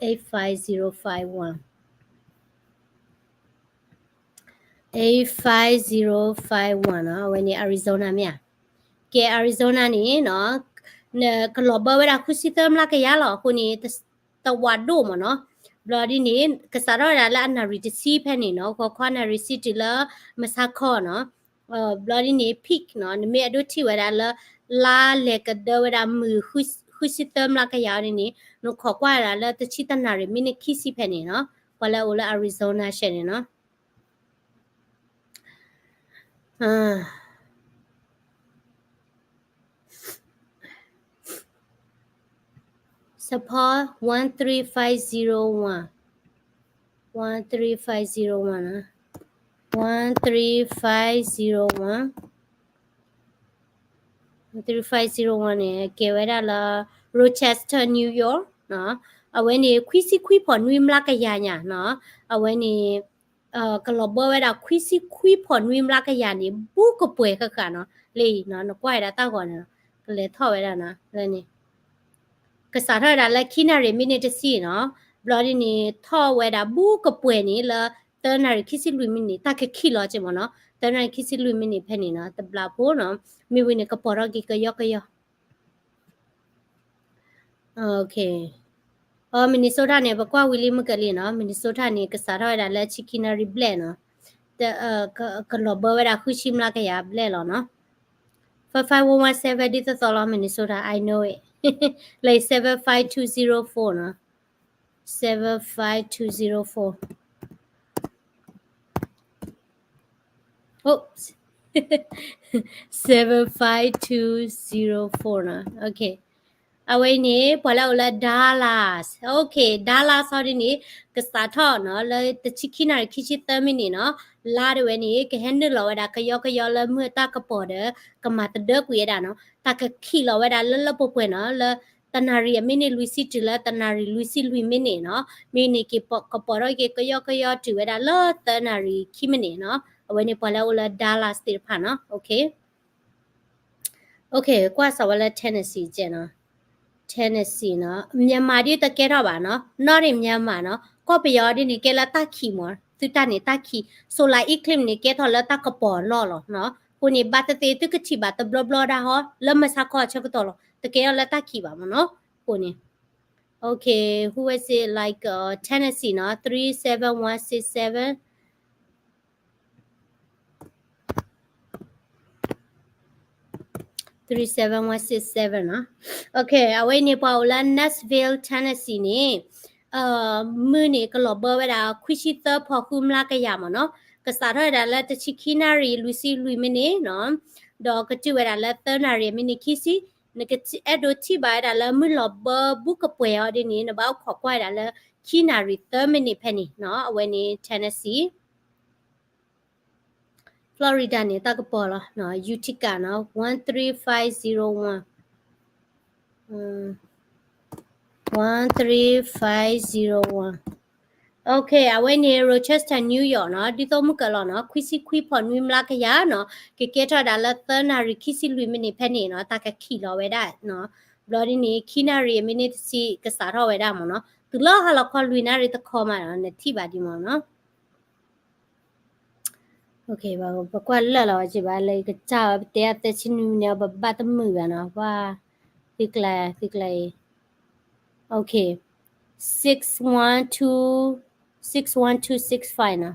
eight five zero five one eight five zero five one နီၤ အဝဲန့ၣ် Arizona မ့ၢ်ဧါ ကဲ Arizona န့ၣ်နီၤ နကလီၤဘၢဝဲဒၣ်ဃုဆံသၢမျးကယၤလီၤ အဃိန့ၣ် တဝးဒိၣ်မ့ၢ်နီၤ ဘျီဒ်န့ၣ် ကစးထီၣ်ဝဲဒၣ်လၢအနၣ်ရံၣ်တဆံဖဲန့ၣ်နီၤ ဂီၤခီနၣ်ရံၣ်ဆံတုၤလၢ မဆါခီနီၤ ဘျီဒ်န့ၣ် peak နီၤ နမ့ၢ်အဲၣ်ဒိးထံၣ်ဝဲဒၣ်လၢ လါလဲၤကဒၢဝဲဒၣ်မုၢ်ဃုဆံသၢမျးကယၤဒ်န့ၣ် နခိးကွၢ်ဝဲဒၣ်လၢတဆံတနၣ်ရံၣ်မံးနံးခံဆံဖဲန့ၣ်နီၤ ပှၤလၢအအိၣ်လၢ Arizona ရှဲန့ၣ်နီၤ support one three five zero one one three five zero one နီၤ one three five zero one one three five zero one န့ၣ် ကဲဝဲဒၣ်လၢ Rochester New York နီၤ အဝဲန့ၣ် ခွံဆံခွံဖီၣ်နွံမျးကယၤညါနီၤ အဝဲန့ၣ် ကလီၤဘၢဝဲဒၣ်ခွံဆံခွံဖီၣ်နွံမျးကယၤန့ၣ် ဘူးကပှဲၤဃၣ်ဃၣ်နီၤ လၢအံၤနီၤ နကွၢ်ဝဲဒၣ်တၢ်ဂီၤန့ၣ်နီၤ ကလဲၤထီၣ်ဝဲဒၣ်နီၤ လၢန့ၣ် ကစးထီၣ်ဝဲဒၣ်လၢခံနၣ်ရံၣ်မံးနံးတဆံနီၤ ဘျီဒ်န့ၣ် ထီၣ်ဝဲဒၣ်ဘူးကပှဲၤန့ၣ်လၢ သၢနၣ်ရံၣ်ခံဆံလွံၢ်မံးနံး တၢ်ကခံးလီၤက့မ့ၢ်နီၤ သၢနၣ်ရံၣ်ခံဆံလွံၢ်မံးနံးဖဲန့ၣ်နီၤ တဘျီဖိနီၤ မ့ၢ်ဝံၤန့ၣ် ကပီၤထီၣ်က့ၤကယီကယီ okay Minnesota န့ၣ် ပကွၢ်ဝံၤလံမုၢ်ကလံနီၤ, Minnesota န့ၣ် ကစးထီၣ်ဝဲဒၣ်လၢဆံခံနၣ်ရံၣ်ဘျဲၣ်နီၤ, ကလီၤဘၢဝဲဒၣ်ဃုဆံမျးကယၤဘျဲၣ်လီၤနီၤ. Five five one one seven ဒ်သိးသိးလီၤ Minnesota, I know it. လၢ seven five two zero four နီၤ, seven five two zero four. Oops. Seven five two zero four နီၤ. Okay. အဝဲအံၤန့ၣ် ပှၤလၢအအိၣ်လၢ Dallas. Okay, Dallas ဟီဒ်န့ၣ် ကစးထီၣ်နီၤ လၢတဆံခံနၣ်ရံၣ်ခံဆံသၢမံးနံးနီၤ, လါဒၣ်ဝဲန့ၣ် ကဟဲနုာ်လီၤဝဲဒၣ်ကယီကယီလၢမုၢ်တၢ်ကပီၤဒီး ကမၤသဒၢကွံာ်ဝဲဒၣ်နီၤ, တၢ်ကခံးလီၤဝဲဒၣ်လၢလၢပှဲၤပှဲၤနီၤ, လၢတနၣ်ရံၣ်အမံးနံးလွံၢ်ဆံတုၤလၢတနၣ်ရံၣ်လွံၢ်ဆံလွံၢ်မံးနံးနီၤ, မ့ၢ်န့ၣ်က့ၤကပီၤထီၣ်က့ၤကယီကယီတုၤဝဲဒၣ်လၢ သၢနၣ်ရံၣ်ခံမံးနံးနီၤ. အဝဲန့ၣ်ပှၤလၢအအိၣ်လၢ Dallas သ့ၣ်တဖၣ်နီၤ. Okay. Okay, ကွၢ်စးဝဲလၢ Tennessee ကဲနီၤ. Tennessee နီၤ, Myanmar ဒ်တကဲထီၣ်ဘၣ်နီၤ, not in Myanmar နီၤ, ကီၢ်ပယီၤဒ်န့ၣ်ကဲလၢတၢ်ခံးမး, သုတၢ်န့ၣ်တၢ်ခံး, solar eclipse န့ၣ်ကဲထီၣ်လၢတၢ်ကပီၤအလီၢ်လီၤနီၤ. အဃိန့ၣ် ဘၣ်သ့ၣ်သ့ၣ်သုကထံၣ်ဘၣ်တဘျီဘျီဒၣ်ဟီ လၢမုၢ်ဆါခီအဆၢကတီၢ်လီၤ, တကဲထီၣ်လၢတၢ်ခံးဘၣ်မးနီၤ. အဃိန့ၣ် Okay, who is it, like, uh, Tennessee နီၤ, three seven one six seven. Three seven one six seven နီၤ. Okay, အဝဲန့ၣ်ပှၤအိၣ်လၢ Nashville, Tennessee န့ၣ် မုၢ်န့ၣ်ကလီၤဘၢဝဲဒၣ်ခွံဆံသၢဖီဃုမျးကယၤမးနီၤ, ကစးထီၣ်ဝဲဒၣ်လၢတဆံခံနၣ်ရံၣ်လွံၢ်ဆံလွံၢ်မံးနံးနီၤ, ဒီးကတုၤဝဲဒၣ်လၢသၢနၣ်ရံၣ်မံးနံးခံဆံ, နကအဲၣ်ဒိးထံၣ်ဘၣ်ဝဲဒၣ်လၢမုၢ်လီၤဘၢဘူးကပှဲၤအီၤဒ်န့ၣ် နဘၣ်အိၣ်ခိးကွၢ်ဝဲဒၣ်လၢခံနၣ်ရံၣ်သၢမံးနံးဖဲန့ၣ်နီၤ. အဝဲန့ၣ် Tennessee. Florida န့ၣ် တၢ်ကပီၤလီၤ, Utica နီၤ, one three five zero one, one three five zero one. Okay, အဝဲန့ၣ် Rochester, New York နီၤ, ဒ်သိးမုၢ်ကလီၤနီၤ, ခွံဆံခွံဖီနွံမျးကယၤနီၤ, ကကဲထီၣ်ဒၣ်လၢသၢနၣ်ရံၣ်ခံဆံလွံၢ်မံးနံးဖဲန့ၣ်နီၤ, တၢ်ကခံးလီၤဝဲဒၣ်နီၤ. ဘျီဒ်န့ၣ် ခံနၣ်ရံၣ်အမံးနံးတဆံကစးထီၣ်ဝဲဒၣ်မးနီၤ, တုၤလၢဟါလီၤခီလွံၢ်နၣ်ရံၣ်တခီမးနီၤ, နထံၣ်ဘၣ်ဒ်မးနီၤ. Okay, ပကွၢ်လၢာ်လီၤဝဲက့ၤဘၣ် လၢကစၢ်ဝဲ ပတဲအသၢဆံနွံမံးနံး ပဘၣ်တမုာ်ဘၣ်နီၤ, ပှၤ သုကျဲ သုကျဲအံၤ. Okay, six one two, six one two six five နီၤ.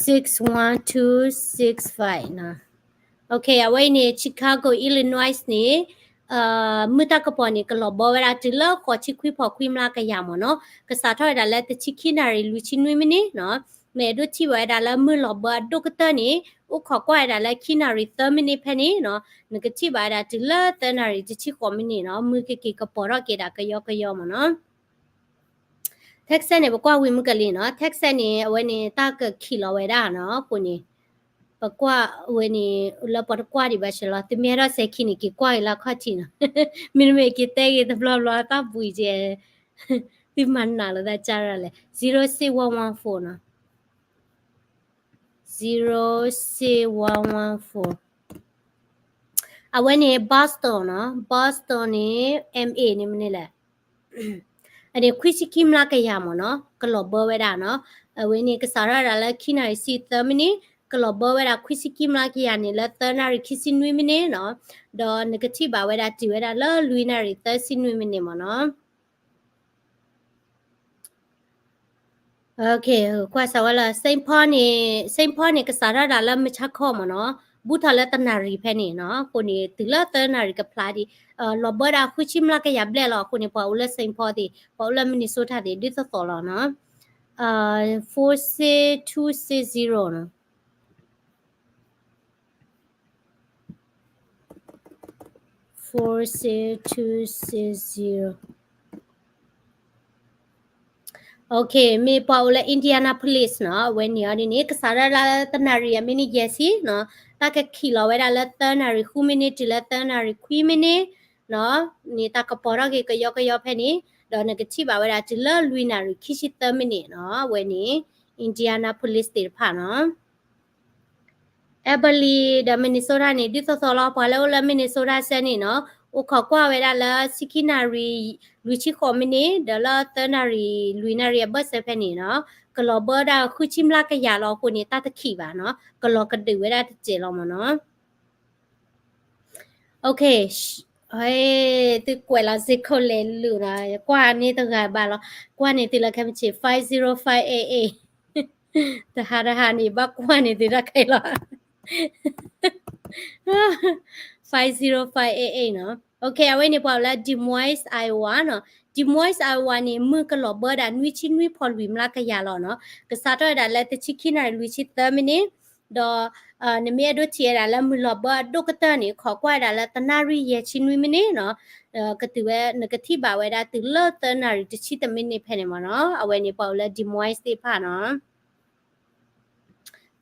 Six one two six five နီၤ. Okay, အဝဲအံၤန့ၣ် Chicago, Illinois န့ၣ် မုၢ်တၢ်ကပီၤန့ၣ် ကလီၤဘၢဝဲဒၣ်တုၤလၢဃိးဆံခွံဖီခွံမျးကယၤမးနီၤ, ကစးထီၣ်ဝဲဒၣ်လၢတဆံခံနၣ်ရံၣ်လွံၢ်ဆံနွံမံးနံးနီၤ. နအဲၣ်ဒိးထံၣ်ဘၣ်ဝဲဒၣ်လၢမုၢ်လီၤဘၢအဒိၣ်ကတၢၢ်န့ၣ် အိၣ်ခိးကွၢ်ဝဲဒၣ်လၢခံနၣ်ရံၣ်သၢမံးနံးဖဲန့ၣ်နီၤ, နကထံၣ်ဘၣ်ဝဲဒၣ်တုၤလၢသၢနၣ်ရံၣ်တဆံဃိးမံးနံးနီၤ, မုၢ်ကက့ၤကပီၤထီၣ်က့ၤဒၣ်ကယီကယီမးနီၤ. Texas န့ၣ် ပကွၢ်ဝံၤမုၢ်ကလံနီၤ, Texas န့ၣ် အဝဲန့ၣ်တၢ်ကခံးလီၤဝဲဒၣ်နီၤ, အဃိန့ၣ် ပကွၢ်ဝဲန့ၣ် လၢပှၤတကွၢ်ဒံးဘၣ်စ့ၢ်လီၤ, သုမ့ၢ်အဲၣ်ဒိးစဲၤခံန့ၣ် က့ၤကွၢ်က့ၤလၢအခီၣ်ထံးနီၤ, မ့တမ့ၢ်က့ၤတဲက့ၤတဘျီဘျီတၢ်ဘှံးကဲ, သုမၤနးလီၤသးကၢ်ရၢ်လဲၣ်, zero six one one four နီၤ, zero six one one four. အဝဲန့ၣ် Boston နီၤ, Boston န့ၣ် M A န့ၣ်မနုၤလဲၣ် အန့ၣ်ခွံဆံခံမျးကယၤမးနီၤ, ကလီၤဘၢဝဲဒၣ်နီၤ, အဝဲန့ၣ်ကစးထီၣ်ဒၣ်လၢခံနၣ်ရံၣ်ဆံသၢမံးနံး, ကလီၤဘၢဝဲဒၣ်ခွံဆံခံမျးကယၤန့ၣ်လၢသၢနၣ်ရံၣ်ခံဆံနွံမံးနံးနီၤ, ဒီးနကထံၣ်ဘၣ်ဝဲဒၣ်တုၤဝဲဒၣ်လၢလွံၢ်နၣ်ရံၣ်သၢဆံနွံမံးနံးမးနီၤ. Okay, ကွၢ်စးဝဲလၢ Saint Paul န့ၣ်, Saint Paul န့ၣ် ကစးထီၣ်ဒၣ်လၢမုၢ်ဆါခီမးနီၤ, ဘူးထီၣ်လၢတနၣ်ရံၣ်ဖဲန့ၣ်နီၤ, အဃိန့ၣ် တုၤလၢသၢနၣ်ရံၣ်ကဖျါဒံး, လီၤဘၢဒၣ်ဃုဆံမျးကယၤဘျဲၣ်လီၤ, အဃိန့ၣ် ပှၤအိၣ်လၢ Saint Paul သ့ၣ်, ပှၤအိၣ်လၢ Minnesota သ့ၣ် ဒ်သိးသိးလီၤနီၤ, four six two six zero နီၤ. Four six two six zero. Okay, မ့ၢ်ပှၤအိၣ်လၢ Indianapolis နီၤ, အဝဲန့ၣ်အီၤဒ်န့ၣ် ကစးထီၣ်ဒၣ်လၢတနၣ်ရံၣ်အမံးနံးယဲၢ်ဆံနီၤ, တၢ်ကခံးလီၤဝဲဒၣ်လၢသၢနၣ်ရံၣ်ဃုမံးနံးတုၤလၢသၢနၣ်ရံၣ်ခွံမံးနံးနီၤ, န့ၣ်တၢ်ကပီၤထီၣ်က့ၤကယီကယီဖဲန့ၣ်, ဒီးနကထံၣ်ဘၣ်ဝဲဒၣ်တုၤလၢလွံၢ်နၣ်ရံၣ်ခံဆံသၢမံးနံးနီၤ, အဝဲန့ၣ် Indianapolis သ့ၣ်တဖၣ်နီၤ. Albert Lea ဒီး Minnesota န့ၣ် ဒ်သိးသိးလီၤ, ပှၤလၢအိၣ်လၢ Minnesota စဲန့ၣ်နီၤ, အိၣ်ခိးကွၢ်ဝဲဒၣ်လၢဆံခံနၣ်ရံၣ်လွံၢ်ဆံဃိးမံးနံး ဒီးလၢသၢနၣ်ရံၣ်လွံၢ်နၣ်ရံၣ်အဘၢၣ်စၢၤဖဲန့ၣ်နီၤ, ကလီၤဘၢဒၣ်ဃုဆံမျးကယၤလီၤ, အဃိန့ၣ် တၢ်တခံးဘၣ်နီၤ, ကလီၤကဒုးဝဲဒၣ်တစဲးလီၤမးနီၤ. Okay, ဟဲ သုကွဲးလီၤစ့ၢ်ခိၣ်လဲၤလူၤနီၤ, ကွၢ်န့ၢ်တဂၤဘၣ်လီၤ, ကွၢ်န့ၢ်သုလၢခဲမုၢ်ဆ့ၣ် five zero five eight eight, တဟါတဟါန့ၣ် ဘၣ်ကွၢ်န့ၢ်သုတၢ်ခဲလီၤ five zero five eight eight နီၤ. အဝဲန့ၣ်ပှၤအိၣ်လၢ Des Moines, Iowa နီၤ. Des Moines, Iowa န့ၣ် မုၢ်ကလီၤဘၢဒၣ်နွံဆံနွံဖီလွံၢ်မျးကယၤလီၤနီၤ. ကစးထီၣ်ဝဲဒၣ်လၢတဆံခံနၣ်ရံၣ်လွံၢ်ဆံသၢမံးနံး, ဒီး နမ့ၢ်အဲၣ်ဒိးထံၣ်ဝဲဒၣ်လၢမုၢ်လီၤဘၢအဒိၣ်ကတၢၢ်န့ၣ် ခိးကွၢ်ဝဲဒၣ်လၢတနၣ်ရံၣ်ယဲၢ်ဆံနွံမံးနံးနီၤ. ကတုၤဝဲ နကထံၣ်ဘၣ်ဝဲဒၣ်တုၤလၢသၢနၣ်ရံၣ်တဆံတမံးနံးဖဲန့ၣ်မ့ၢ်နီၤ. အဝဲန့ၣ်ပှၤအိၣ်လၢ Des Moines သ့ၣ်တဖၣ်နီၤ.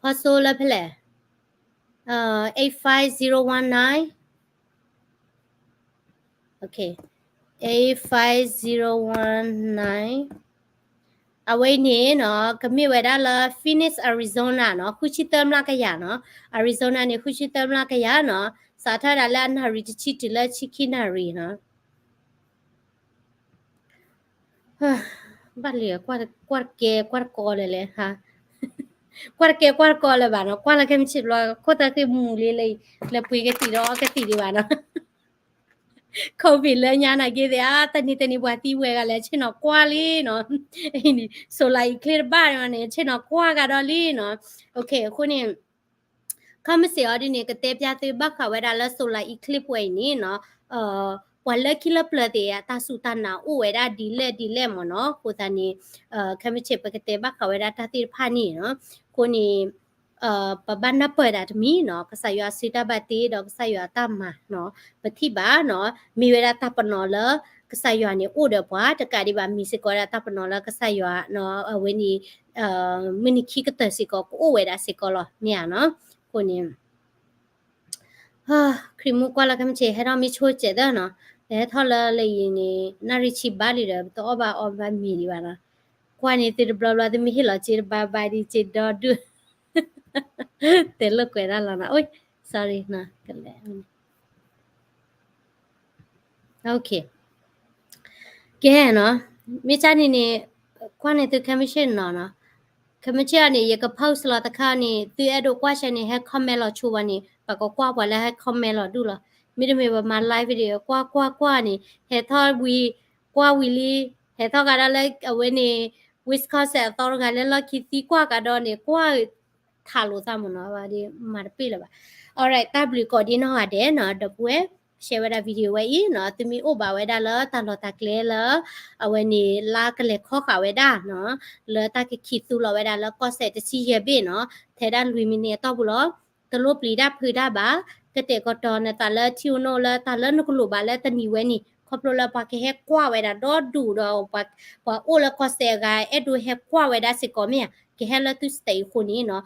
ဖီစိလၢဖဲလဲၣ်, eight five zero one nine, okay, eight five zero one nine. အဝဲန့ၣ်နီၤ ကမ့ၢ်ဝဲဒၣ်လၢ Phoenix, Arizona နီၤ, ဃုဆံသၢမျးကယၤနီၤ. Arizona န့ၣ် ဃုဆံသၢမျးကယၤနီၤ. စးထီၣ်ဝဲဒၣ်လၢအနၣ်ရံၣ်တဆံတုၤလၢဆံခံနၣ်ရံၣ်နီၤ. ဘၣ်လံ, ကွၢ်တကဲ ကွၢ်တကီလၢၤလဲၣ်, ကွၢ်တကဲ ကွၢ်တကီလၢၤဘၣ်နီၤ. ကွၢ်လၢခဲမုၢ်ဆ့ၣ်တဘျီ ခိၣ်သၣ်ဃ့ၢ်မူၤလံလၢ လဲၤပှ့ၤကသံၣ်ဒီးအီကသံၣ်ဒံးဘၣ်နီၤ. COVID လၢညါနာ်က့သ့ၣ် အါ တနံၤတနံၤပှၤသံဝဲဂၤလဲၣ် ဆ့ၣ်နီၤကွၢ်လံနီၤ. Solar eclipse တဘၣ်န့ၣ် ဆ့ၣ်နီၤကွၢ်ကဒီးလံနီၤ. Okay အဃိန့ၣ် ခဲမုၢ်ဆ့ၣ်အီၤဒ်န့ၣ် ကတဲပျၢ်သုဘၣ်ဃးဝဲဒၣ်လၢ solar eclipse ပှဲၤအံၤန့ၣ်နီၤ, ပှၤလၢခံလၢပျၢၤသ့ၣ် တၢ်စူၢ်တၢ်နာ်အိၣ်ဝဲဒၣ်ဒ်လဲၣ်ဒ်လဲၣ်မ့ၢ်နီၤ. အဃိသတးန့ၣ် ခဲမုၢ်ဆ့ၣ်ပကတဲဘၣ်ဃးဝဲဒၣ်တၢ်သ့ၣ်တဖၣ်န့ၣ်နီၤ. အဃိန့ၣ် ပဘၣ်နၢ်ပၢၢ်ဒၣ်တမံၤနီၤ, ကစၢ်ယွၤအစုတၢ်ဘၣ်တ့ဒီးကစၢ်ယွၤအတၢ်မၤနီၤ, ပထံၣ်ဘၣ်နီၤ, မ့ၢ်ဝဲဒၣ်တၢ်ပနီၣ်လၢ ကစၢ်ယွၤန့ၣ်အိၣ်ဒီးပှၤ တကးဒံးဘၣ် မ့ၢ်စ့ၢ်ကီးဝဲဒၣ်တၢ်ပနီၣ်လၢကစၢ်ယွၤနီၤ, အဝဲန့ၣ် မုၢ်နံၤခံကတၢၢ်စ့ၢ်ကီး ကအိၣ်ဝဲဒၣ်စ့ၢ်ကီးလီၤ မ့ၢ်ဧါနီၤ. အဃိန့ၣ် ခရံာ်မူကွၢ်လၢခဲမုၢ်ဆ့ၣ် ဟဲထီၣ်မ့ၢ်ဆိကဲးသၢနီၤ, လဲၤဟဲထီၣ်လၢလၢအံၤန့ၣ် နၣ်ရံၣ်ဆံဘးလံဒီး ပတအီၣ်ဘၣ်အီဘၣ်မ့ၤဒံးဘၣ်နီၤ. ကွၢ်န့ၢ်သုတဘျီဘျီ သုမ့ၢ်ဟ့ၣ်လီၤစ့တဘးဘးဒံးစ့ဒီဒူၣ် တဲလိာ်ကွဲးဒၣ်လီၤနီၤ. အိ sorry နီၤ, ကလဲၤ Okay ကဲနီၤ, မ့ၢ်ကၢ်န့ၣ်န့ၣ် ကွၢ်န့ၢ်သုခဲမုၢ်ဆ့ၣ်နီၤနီၤ, ခဲမုၢ်ဆ့ၣ်အီၤန့ၣ် ယက post လီၤတခါန့ၣ် သုအဲၣ်ဒိးကွၢ်ရှဲန့ၣ် ဟဲ comment လီၤဆိပှၤန့ၣ် ပှၤကကွၢ်ပှၤလၢဟဲ comment လီၤဒူၣ်လီၤ. မ့တမ့ၢ်ပမၤ live video ကွၢ်ကွၢ်ကွၢ်န့ၣ် ဟဲထီၣ်ဝံၤ ကွၢ်ဝံၤလံ, ဟဲထီၣ်ကဒီးလၢအဝဲန့ၣ် Wisconsin အသီတဂၤလၢလီၢ်ခံသံကွၢ်ကဒီးန့ၣ် ကွၢ် ထးလိာ်သးမ့ၢ်နီၤ, မၤတပ့ၢ်လၢၤဘၣ်. Alright တၢ်ဘျုးကိးဒံနီၢ်ဂၤဒဲးနီၤ, ဒီပုၢ်ဝဲၢ် share ဝဲဒၣ် video ဝဲအံၤနီၤ, သုမ့ၢ်အိၣ်ဘၣ်ဝဲဒၣ်လၢတၢ်လီၢ်တၢ်ကျဲလၢ အဝဲန့ၣ် လါကလဲၤခီဃာ်ဝဲဒၣ်နီၤ, လၢတၢ်ကခံးသူလီၤဝဲဒၣ်လၢကီၢ်စဲၣ်တဆံယဲၢ်ဘ့ၣ်နီၤ, ထဲဒၣ်လွံၢ်မံးနံးအတီၢ်ပူၤလီၤ. တလိၣ်ပျံၤတၢ်ဖုးတၢ်ဘၣ်, ကတဲာ်ကတီၤနသးလၢထံအိၣ်နီၣ်လၢတၢ်လၢနကလိၣ်ဘၣ်လၢတနံၤဝဲန့ၣ် ခီဖျိလၢပှၤကဟဲကွၢ်ဝဲဒၣ်ဒီဒူၣ်ဒီး ပှၤအိၣ်လၢကီၢ်စဲၣ်အဂၤ အဲၣ်ဒိးဟဲကွၢ်ဝဲဒၣ်စ့ၢ်ကီးမ့ၢ်ဧါ, ကဟဲလၢသု state အံၤအဃိန့ၣ်နီၤ,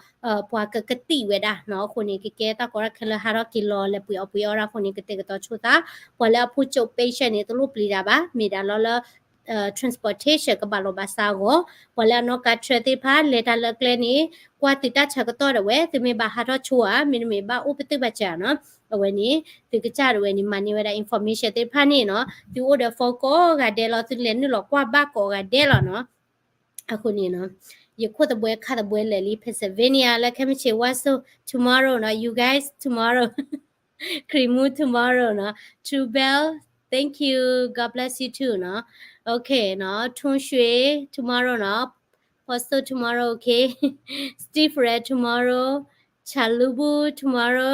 ပှၤကကသံၣ်ဝဲဒၣ်နီၤ, အဃိန့ၣ် ကကဲတၢ်ကီတၢ်ခဲလၢဟးထီၣ်က့ၤလီၤ လဲၤပှ့ၤအီၣ်ပှ့ၤအီဒၣ်အဃိန့ၣ် ကတဲာ်ကတီၤဆိသး, ပှၤလၢအဖိကၠိ patient န့ၣ် တလိၣ်ပျံၤတၢ်ဘၣ်, မ့ၢ်ဒၣ်လီၤလၢ transportation ကဘၣ်လိာ်ဘၣ်စးအဂီၢ်, ပှၤလၢအနီၣ်ကါ truck သ့ၣ်တဖၣ် လဲၤတၢ်လၢကျဲန့ၣ် ကွၢ်သုတၢ်ဆၢကတီၢ်ဒၣ်ဝဲ, သုမ့ၢ်ဘၣ်ဟးထီၣ်ဆိဧါ, မ့တမ့ၢ်ဘၣ်အိၣ်ပတုာ်ဘၣ်စၢၤနီၤ, အဝဲန့ၣ် သုကစၢ်ဒၣ်ဝဲန့ၣ် မၤန့ၢ်ဝဲဒၣ် information သ့ၣ်တဖၣ်န့ၣ်နီၤ, သုအိၣ်ဒီး phone ကိးဂၤဒဲးလီၤ, သုလဲၤနုာ်လီၤကွၢ်ဘၣ်ကိးဂၤဒဲးလီၤနီၤ. အဃိန့ၣ်နီၤ, ယခိၣ်သဘှဲခါသဘှဲလဲၤလံ Pennsylvania လၢခဲမုၢ်ဆ့ၣ် ဝါစိ tomorrow နီၤ, you guys tomorrow, ခရံာ်မူ tomorrow နီၤ, True Bell, thank you, God bless you too နီၤ, okay နီၤ, ထွန်းရွှေ tomorrow နီၤ, ဖီစိ tomorrow, okay, Steve Red tomorrow, Chalubu tomorrow,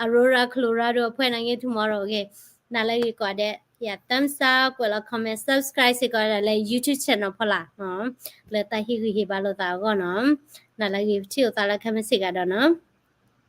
Aurora Colorado အဖှဲၣ်နာ်က့ tomorrow, okay, နၤလၢအဂ့ၤကိးဂၤဒဲး, ယ thumbs up, ကွဲးလီၤ comment, subscribe စ့ၢ်ကီးဒၣ်လၢ YouTube channel ဖီလာ်, လၢတၢ်ဟ့ၣ်ဂံၢ်ဟ့ၣ်ဘါလိာ်သးအဂီၢ်နီၤ, နၤလၢအဂ့ၤ ပထံၣ်လိာ်သးလၢခဲမုၢ်ဆ့ၣ်ကဒီးနီၤ.